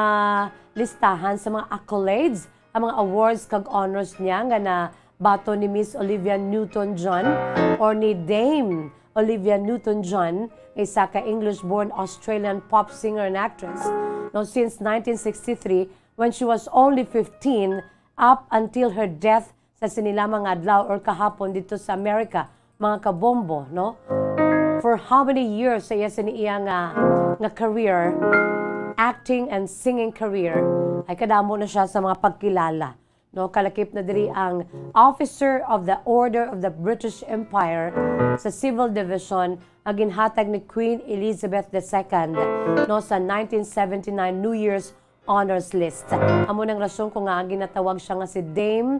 listahan sa mga accolades, ang mga awards kag honors niya nga nabaton ni Miss Olivia Newton-John or ni Dame Olivia Newton-John, nga isa ka English-born Australian pop singer and actress, no, since nineteen sixty-three, when she was only fifteen, up until her death sa sini lamang nga adlaw or kahapon dito sa America, mga kabombo, no? For how many years sa iya sini iya nga, nga career, acting and singing career, ay kadamo na siya sa mga pagkilala, no? Kalakip na diri ang Officer of the Order of the British Empire sa Civil Division nga ginhatag ni Queen Elizabeth the Second, no, sa nineteen seventy-nine New Year's Honors List. Amo nang rason ko nga ginatawag siya nga si Dame,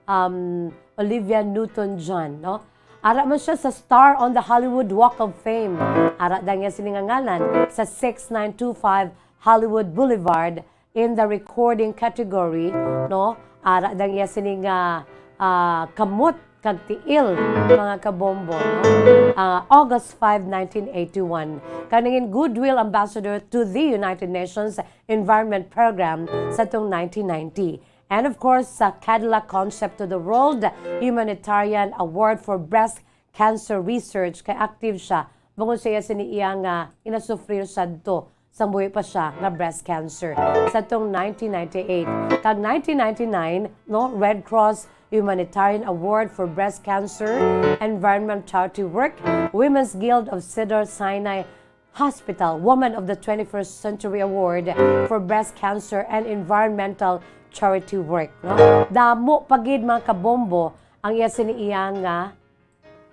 um, Olivia Newton-John, no? Ara man siya sa star on the Hollywood Walk of Fame. Ara dang iya sini nga ngalan sa six nine two five Hollywood Boulevard in the recording category, no? Ara dang iya sini nga, ah, kamot kag tiil, mga kabombo, no? Ah, August five, nineteen eighty-one, kag nangin Goodwill Ambassador to the United Nations Environment Program sa tong nineteen ninety. And of course, sa Cadillac Concept to the World Humanitarian Award for Breast Cancer Research, kay active siya bangod sa iya sini iya nga ginasufrir sadto sang buhi pa siya nga breast cancer. Sa tong nineteen ninety-eight kag nineteen ninety-nine, no, Red Cross Humanitarian Award for Breast Cancer, Environment Charity Work, Women's Guild of Cedar Sinai Hospital, Woman of the twenty-first Century Award for Breast Cancer and Environmental Charity Work, no? Damo pa gid, mga kabombo, ang iya sini iya nga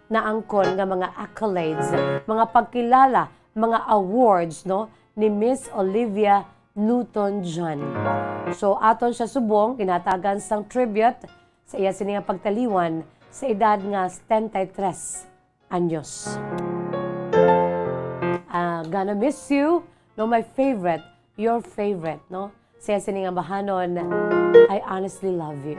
naangkon nga mga accolades, mga pagkilala, mga awards, no, ni Miss Olivia Newton-John. So, aton siya subong ginhatagan sang tribute sa iya sini nga pagtaliwan sa edad nga setenta y tres anyos. Ah, gonna miss you, no, my favorite, your favorite, no? Sa iya sini nga bahanon, I honestly love you.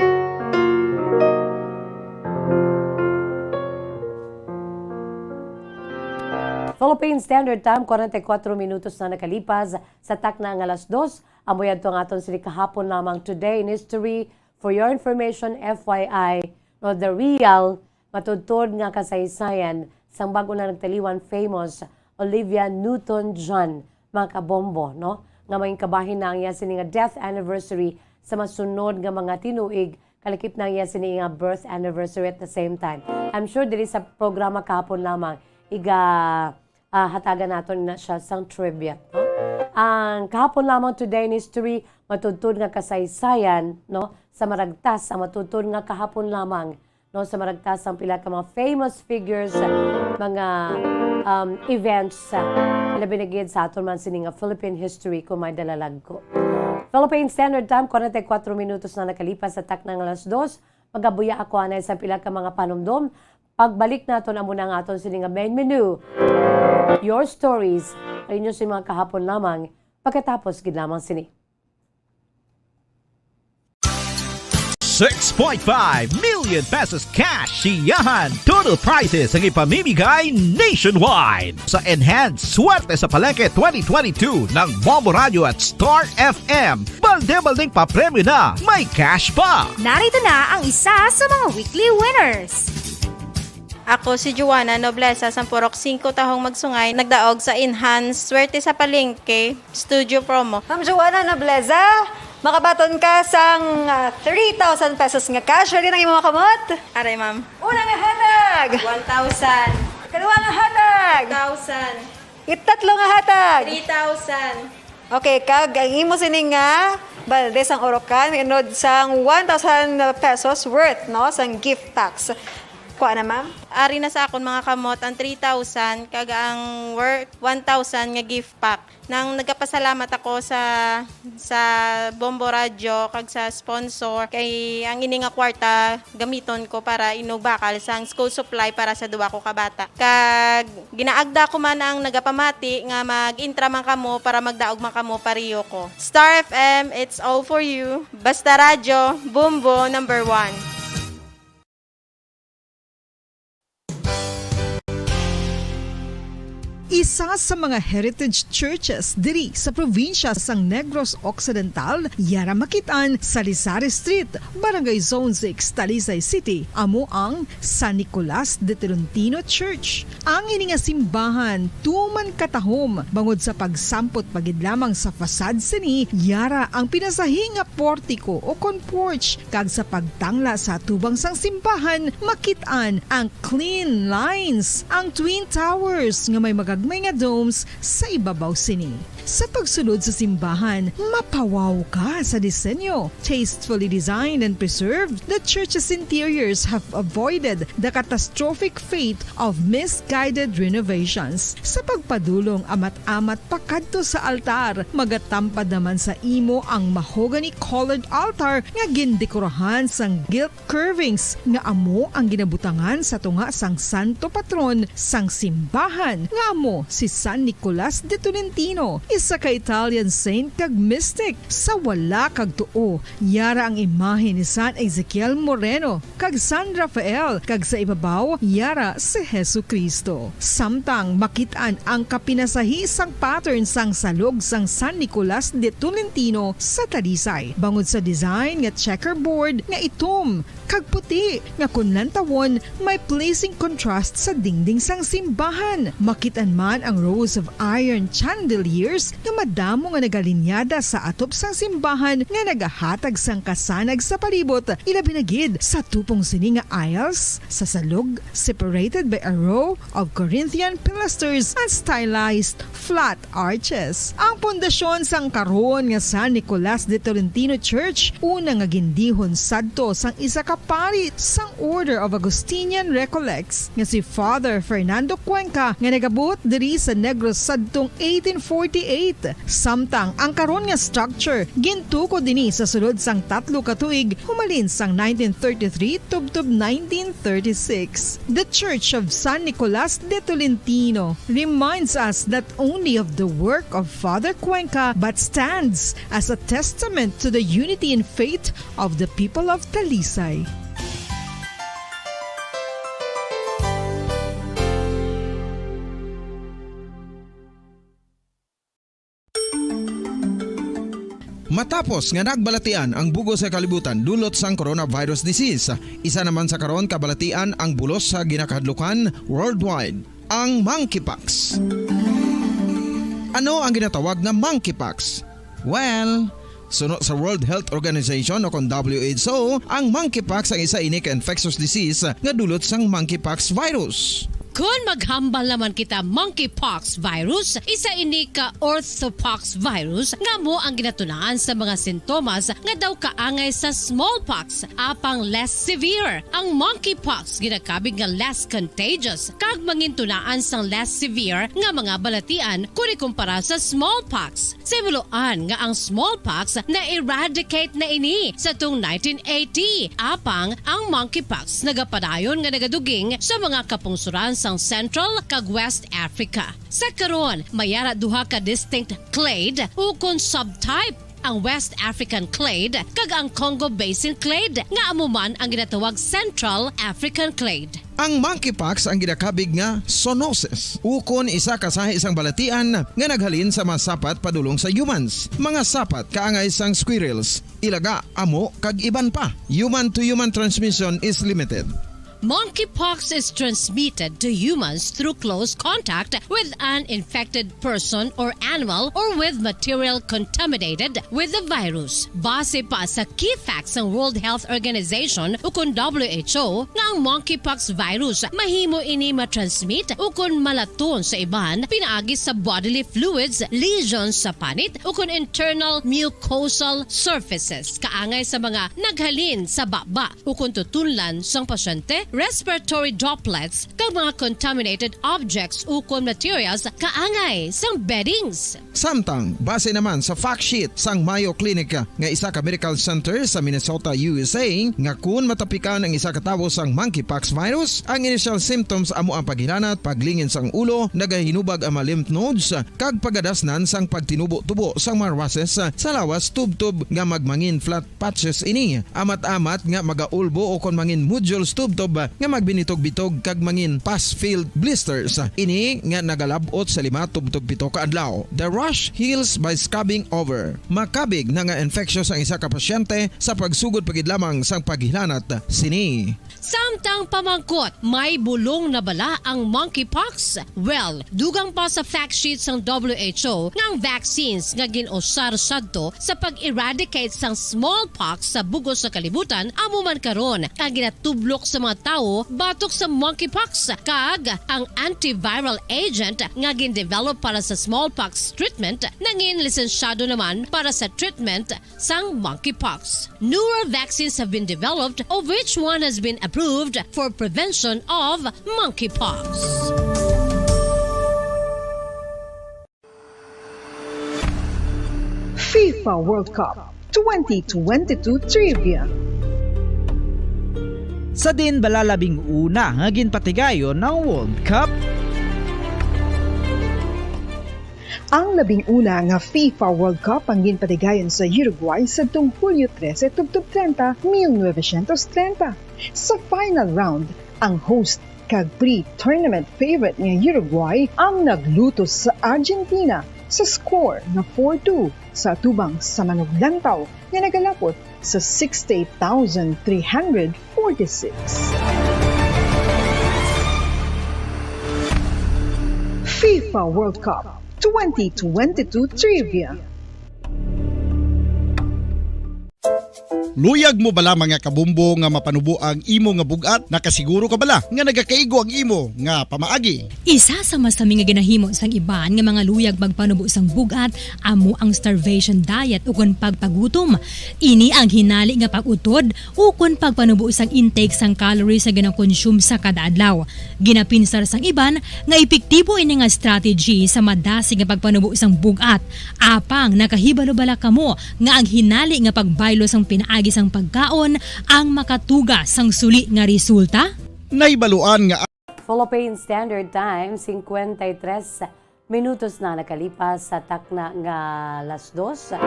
Philippine Standard Time, forty-four minutos na nakalipas sa takna nga alas dos. Amo yadto ang aton sini kahapon lamang, Today in History. For your information, F Y I, no, the real matudtod nga kasaysayan sang bag-o na nagtaliwan famous Olivia Newton-John, mga kabombo, no? Nga mangin kabahin na ang iya sini nga death anniversary sa masunod nga mga tinuig, kalakip na ang iya sini nga birth anniversary at the same time. I'm sure diri sa programa kahapon lamang, iga, ah, hatagan naton na siya sang tribute, no? Ang kahapon lamang, Today in History, matudtod nga kasaysayan, no? Sa maragtas, ang matudtod nga kahapon lamang, no, sa maragtas ang pila ka mga famous figures, mga, um, events, labi na gid sa aton man sini nga Philippine history kung may dalalagko. Philippine Standard Time, forty-four minutos na nakalipas sa takna nga alas dos. Magabuya ako anay sa pila ka mga panumdom. Pagbalik naton, amo na ang aton sini nga main menu. Your stories. Ang inyo sini mga kahapon lamang. Pagkatapos gid lamang sini. Six point five million pesos cash siyahan. Total prizes ang ipamimigay nationwide sa Enhanced Swerte sa Palengke twenty twenty-two ng Bombo Radio at Star F M. Balde-baldeng papremyo na, may cash pa! Narito na ang isa sa mga weekly winners. Ako si Joanna Nobleza, sang Purok Singko, Tahong Magsungay, nagdaog sa Enhanced Swerte sa Palengke Studio Promo. Ma'am Joanna Nobleza, makabaton ka sang, ah, three thousand pesos nga cash. Ready na ang imong kamot? Aray, ma'am. Una nga hatag! One thousand. Ikaduha nga hatag! Two thousand. Itatlo nga hatag! Three thousand. Okay, kag ang imo sini nga balde sang urokan, inod sang one thousand pesos worth, no, sang gift packs. Kuha na, ma'am. Ari na sa akon mga kamot ang three thousand kag ang worth one thousand nga gift pack. Nang nagapasalamat ako sa, sa Bombo Radyo kag sa sponsor, kay ang ini nga kwarta gamiton ko para inubakal sang school supply para sa duwa ko ka bata. Kag ginaagda ko man ang nagapamati nga mag-intra man kamo para magdaog man kamo pareho ko. Star F M, it's all for you. Basta Radyo, Bombo number one. Isa sa mga heritage churches diri sa probinsya sang Negros Occidental, yara makit-an sa Lisari Street, Barangay Zone six, Talisay City, amo ang San Nicolas de Tolentino Church. Ang ini nga simbahan tuman katahom bangod sa pagsampot pa gid lamang sa facade sini, yara ang pinasahi nga portiko o kon porch, kag sa pagtangla sa atubang sang simbahan, makit-an ang clean lines, ang Twin Towers nga may magagmay nga domes sa ibabaw sini. Sa pagsulod sa simbahan, mapawaw ka sa disenyo. Tastefully designed and preserved, the church's interiors have avoided the catastrophic fate of misguided renovations. Sa pagpadulong amat-amat pakadto sa altar, magatampad naman sa imo ang mahogany-colored altar nga gindekorahan sang gilt curvings nga amo ang ginabutangan sa tunga sang santo patron sang simbahan, nga amo si San Nicolas de Tolentino, isa ka Italian saint kag mystic. Sa wala kag tuo, yara ang imahe ni San Ezekiel Moreno kag San Rafael, kag sa ibabaw, yara si Jesu-Cristo. Samtang makit-an ang kapinasahi sang pattern sang salog sang San Nicolas de Tolentino sa Talisay, bangod sa design nga checkerboard nga itom kag puti, nga kon lantawon, may pleasing contrast sa dingding sang simbahan. Makit-an man ang rows of iron chandeliers nga madamo nga nagalinyada sa atop sang simbahan nga nagahatag sang kasanag sa palibot, ilabi na gid sa tupong sini nga aisles sa salog, separated by a row of Corinthian pilasters and stylized flat arches. Ang pundasyon sang karon nga San Nicolas de Tolentino Church, una nga gindihon sadto sang isa ka pari sang Order of Augustinian Recollects nga si Father Fernando Cuenca, nga nagabuot diri sa Negros sadtong eighteen forty-eight. Samtang ang karon nga structure gintukod ini sa sulod sang tatlo ka tuig, humalin sang nineteen thirty-three tubtob nineteen thirty-six. The Church of San Nicolas de Tolentino reminds us not only of the work of Father Cuenca, but stands as a testament to the unity in faith of the people of Talisay. Matapos nga nagbalatian ang bug-os nga kalibutan dulot sang coronavirus disease, isa naman sa karon kabalatian ang bulos sa ginakahadlukan worldwide, ang monkeypox. Ano ang ginatawag nga monkeypox? Well, suno sa World Health Organization o kon W H O, ang monkeypox ang isa ini ka infectious disease nga dulot sang monkeypox virus. Kon maghambal naman kita, monkeypox virus, isa ini ka orthopox virus nga amo ang ginatunaan sa mga sintomas nga daw kaangay sa smallpox, apang less severe. Ang monkeypox ginakabig nga less contagious kag mangintunaan sang less severe nga mga balatian kon ikumpara sa smallpox. Sa himuloan nga ang smallpox na-eradicate na ini sa tung nineteen eighty, apang ang monkeypox nagapadayon nga nagaduging sa mga kapungsoran sang Central kag West Africa. Sa karon, may ara duha ka distinct clade ukon subtype, ang West African clade kag ang Congo Basin clade, nga amo man ang ginatawag Central African clade. Ang monkeypox ang ginakabig nga zoonosis, ukon isa ka sahi sang balatian nga naghalin sa mga sapat padulong sa humans. Mga sapat kaangay sang squirrels, ilaga, amo, kag iban pa. Human to human transmission is limited. Monkeypox is transmitted to humans through close contact with an infected person or animal or with material contaminated with the virus. Base pa sa key facts sang World Health Organization ukon W H O, nga ang monkeypox virus mahimo ini matransmit ukon malaton sa iban pinaagi sa bodily fluids, lesions sa panit, ukon internal mucosal surfaces kaangay sa mga naghalin sa baba ukon tutunlan sang pasyente, respiratory droplets, kag mga contaminated objects ukon materials kaangay sang beddings. Samtang, base naman sa fact sheet sang Mayo Clinic nga isa ka medical center sa Minnesota, U S A, nga kun matapikan ang isa ka tawo sang monkeypox virus, ang initial symptoms amo ang paghilanat, paglingin sang ulo, nagahinubag ang mga lymph nodes, kag pagadasnan sang pagtinubo-tubo sang mga races sa lawas tubtob nga magmangin flat patches ini. Amat-amat nga magaulbo o kon mangin nodules tubtob nga magbinitog-bitog kag mangin pus-filled blisters. Ini nga nagalab-ot sa lima tubtob pito ka adlaw. The rash heals by scrubbing over. Makabig na nga infeksyon sang isa ka pasyente sa pagsugod pa gid lamang sang paghilanat sini. Samtang pamangkot, may bulong na bala ang monkeypox? Well, dugang pa sa fact sheet sang W H O nga ang vaccines nga gin-usar sadto sa pag-eradicate sang smallpox sa bug-os nga kalibutan amo man karon ang ginatublok sa mga tawo batok sa monkeypox, kag ang antiviral agent nga gin-develop para sa smallpox treatment nangin lisensyado naman para sa treatment sang monkeypox. Newer vaccines have been developed, of which one has been approved for prevention of monkeypox. FIFA World Cup twenty twenty-two Trivia. Sa din bala labing una nga ginpatigayon ang World Cup? Ang labing una nga FIFA World Cup ang ginpatigayon sa Uruguay sadtong Hulyo trese tubtob treinta, mil novecientos treinta. Sa final round, ang host kag pre-tournament favorite nga Uruguay ang naglutos sa Argentina sa score nga four two sa atubang sa manuglantaw nga nagalapot sa sixty-eight thousand three hundred forty-six. FIFA World Cup twenty twenty-two Trivia. Luyag mo bala, mga kabombo, nga mapanubo ang imo nga bug-at? Nakasiguro ka bala nga nagakaigo ang imo nga pamaagi? Isa sa masami nga ginahimo sang iban nga mga luyag magpanubo sang bug-at amo ang starvation diet ukon pagpagutom. Ini ang hinali nga pag-utod ukon pagpanubo sang intake sang calories nga ginakonsume sa kada adlaw. Ginapinsar sang iban nga epektibo ini nga strategy sa madasig nga pagpanubo sang bug-at. Apang nakahibalo bala kamo nga ang hinali nga pagbaylo sang pinaagi sang pagkaon ang makatuga sang suli nga resulta? Nahibaluan nga ang Philippine Standard Time, singkwenta y tres minutos na nakalipas sa takna nga las dos.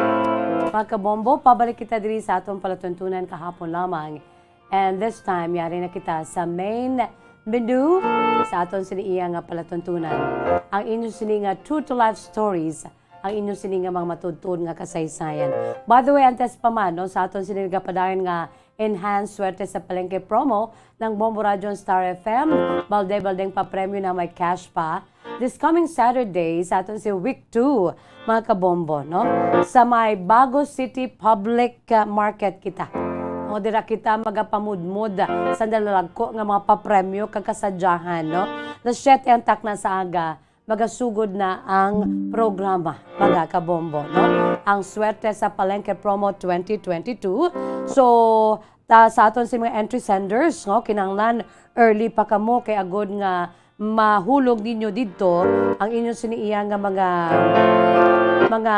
Mga kabombo, pabalik kita diri sa atong palatuntunan kahapon lamang. And this time, yari na kita sa main menu sa aton sini iya nga palatuntunan. Ang inyo sini nga true to life stories, ang inyo sini nga mga matuod-tuod nga kasaysayan. By the way, antes pa man, no, sa aton sini nagapadayon nga Enhanced Swerte sa Palengke promo ng Bombo Radyo and Star F M, balde-baldeng papremyo na may cash pa. This coming Saturday, sa aton si week two, mga kabombo, no? Sa may Bago City Public, uh, Market kita. O, dira kita magapamudmod sa dalalagko nga mga papremyo kag kasadyahan, no? Alas siyete ang takna sa aga, magasugod na ang programa, mga kabombo, no? Ang Swerte sa Palengke Promo twenty twenty-two. So, ta, sa aton si mga entry senders, no, kinahanglan early pa kamo kay agod nga mahulog ninyo didto ang inyo sini iya nga mga, mga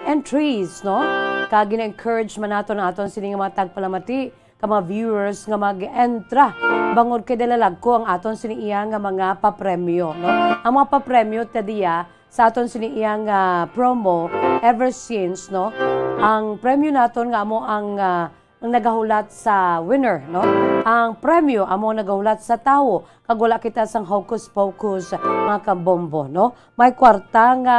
entries, no? Kag gina-encourage man naton ang aton sini nga mga tagpalamati ka mga viewers nga mag-entra bangod kay dalalagko ang aton sini iya nga mga papremyo, no? Ang mga papremyo ta diya sa aton sini iya nga promo ever since, no? Ang premyo naton nga amo ang, ah, ang nagahulat sa winner, no? Ang premyo amo ang nagahulat sa tawo, kag wala kita sang hocus pocus, mga kabombo, no? May kwarta nga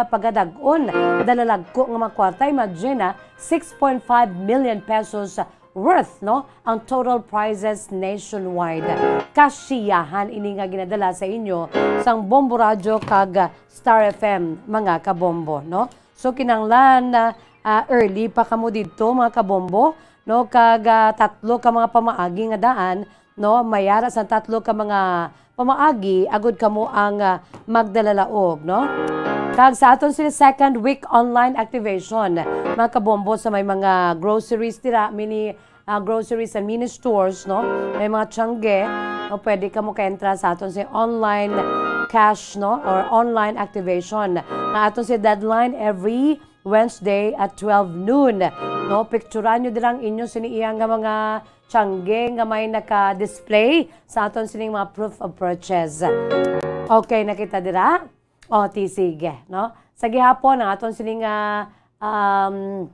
pagadag-on, dalalagko nga mga kwarta. Imagine, ah, six point five million pesos worth, no, ang total prizes nationwide. Kasiyahan ini nga ginadala sa inyo sang Bombo Radyo kag Star F M, mga kabombo, no? So, kinahanglan na, ah, early pa kamo didto, mga kabombo, no? Kag, ah, tatlo ka mga pamaagi nga daan, no? May ara sang tatlo ka mga pamaagi agud kamo ang, ah, magdalalaog, no? Kag sa aton sini second week online activation, mga kabombo, sa may mga groceries dira, mini, ah, groceries and mini stores, no? May mga tiyangge, no? Pwede kamo ka-entra sa aton si online cash, no? Or online activation. Ang aton si deadline every Wednesday at twelve noon, no? Picturan nyo dira ang inyo sini iya nga mga tiyangge nga may naka-display sa aton sining mga proof of purchase. Okay, nakita dira? O, ti sige, no? Sa gihapon, ang aton sining, ah, um,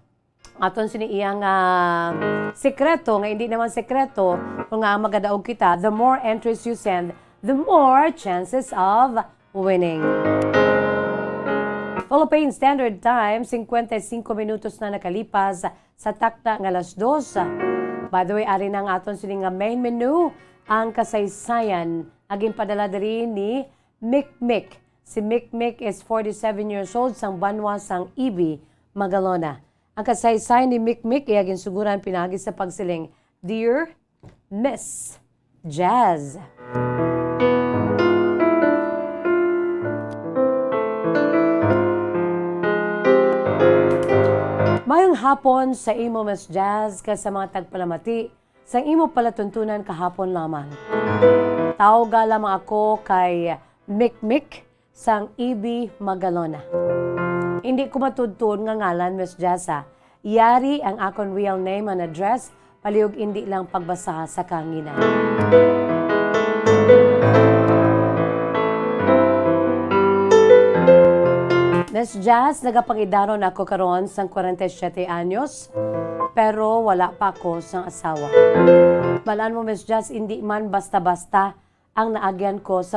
Aton sini iyang, ah, sekreto, nga hindi naman sekreto, kung nga magadaog kita, the more entries you send, the more chances of winning. Philippine Standard Time, singkwenta y singko minutos na nakalipas sa takna nga alas dos. By the way, ari na ang aton sini nga main menu, ang kasaysayan, nga ginpadala diri ni Mikmik. Si Mikmik is forty-seven years old, sang banwa sang Ibi, Magalona. Ang kasaysayan ni Mikmik iya ginsuguran pinaagi sa pagsiling, "Dear Miss Jazz." Mayong hapon sa imo, Miss Jazz, kag sa mga tagpalamati sang imo palatuntunan kahapon lamang. Tawga lamang ako kay Mikmik sang Ibi, Magalona. Hindi ko matudtuon nga ngalan, Miss Jazz, ha. Yari ang akon real name and address, palihog indi lang pagbasa sa kahanginan. Miss Jazz, nagapangidaron ako karon sang kwarenta y siyete anyos, pero wala pa ako sang asawa. Balaan mo, Miss Jazz, hindi man basta-basta ang naagyan ko sa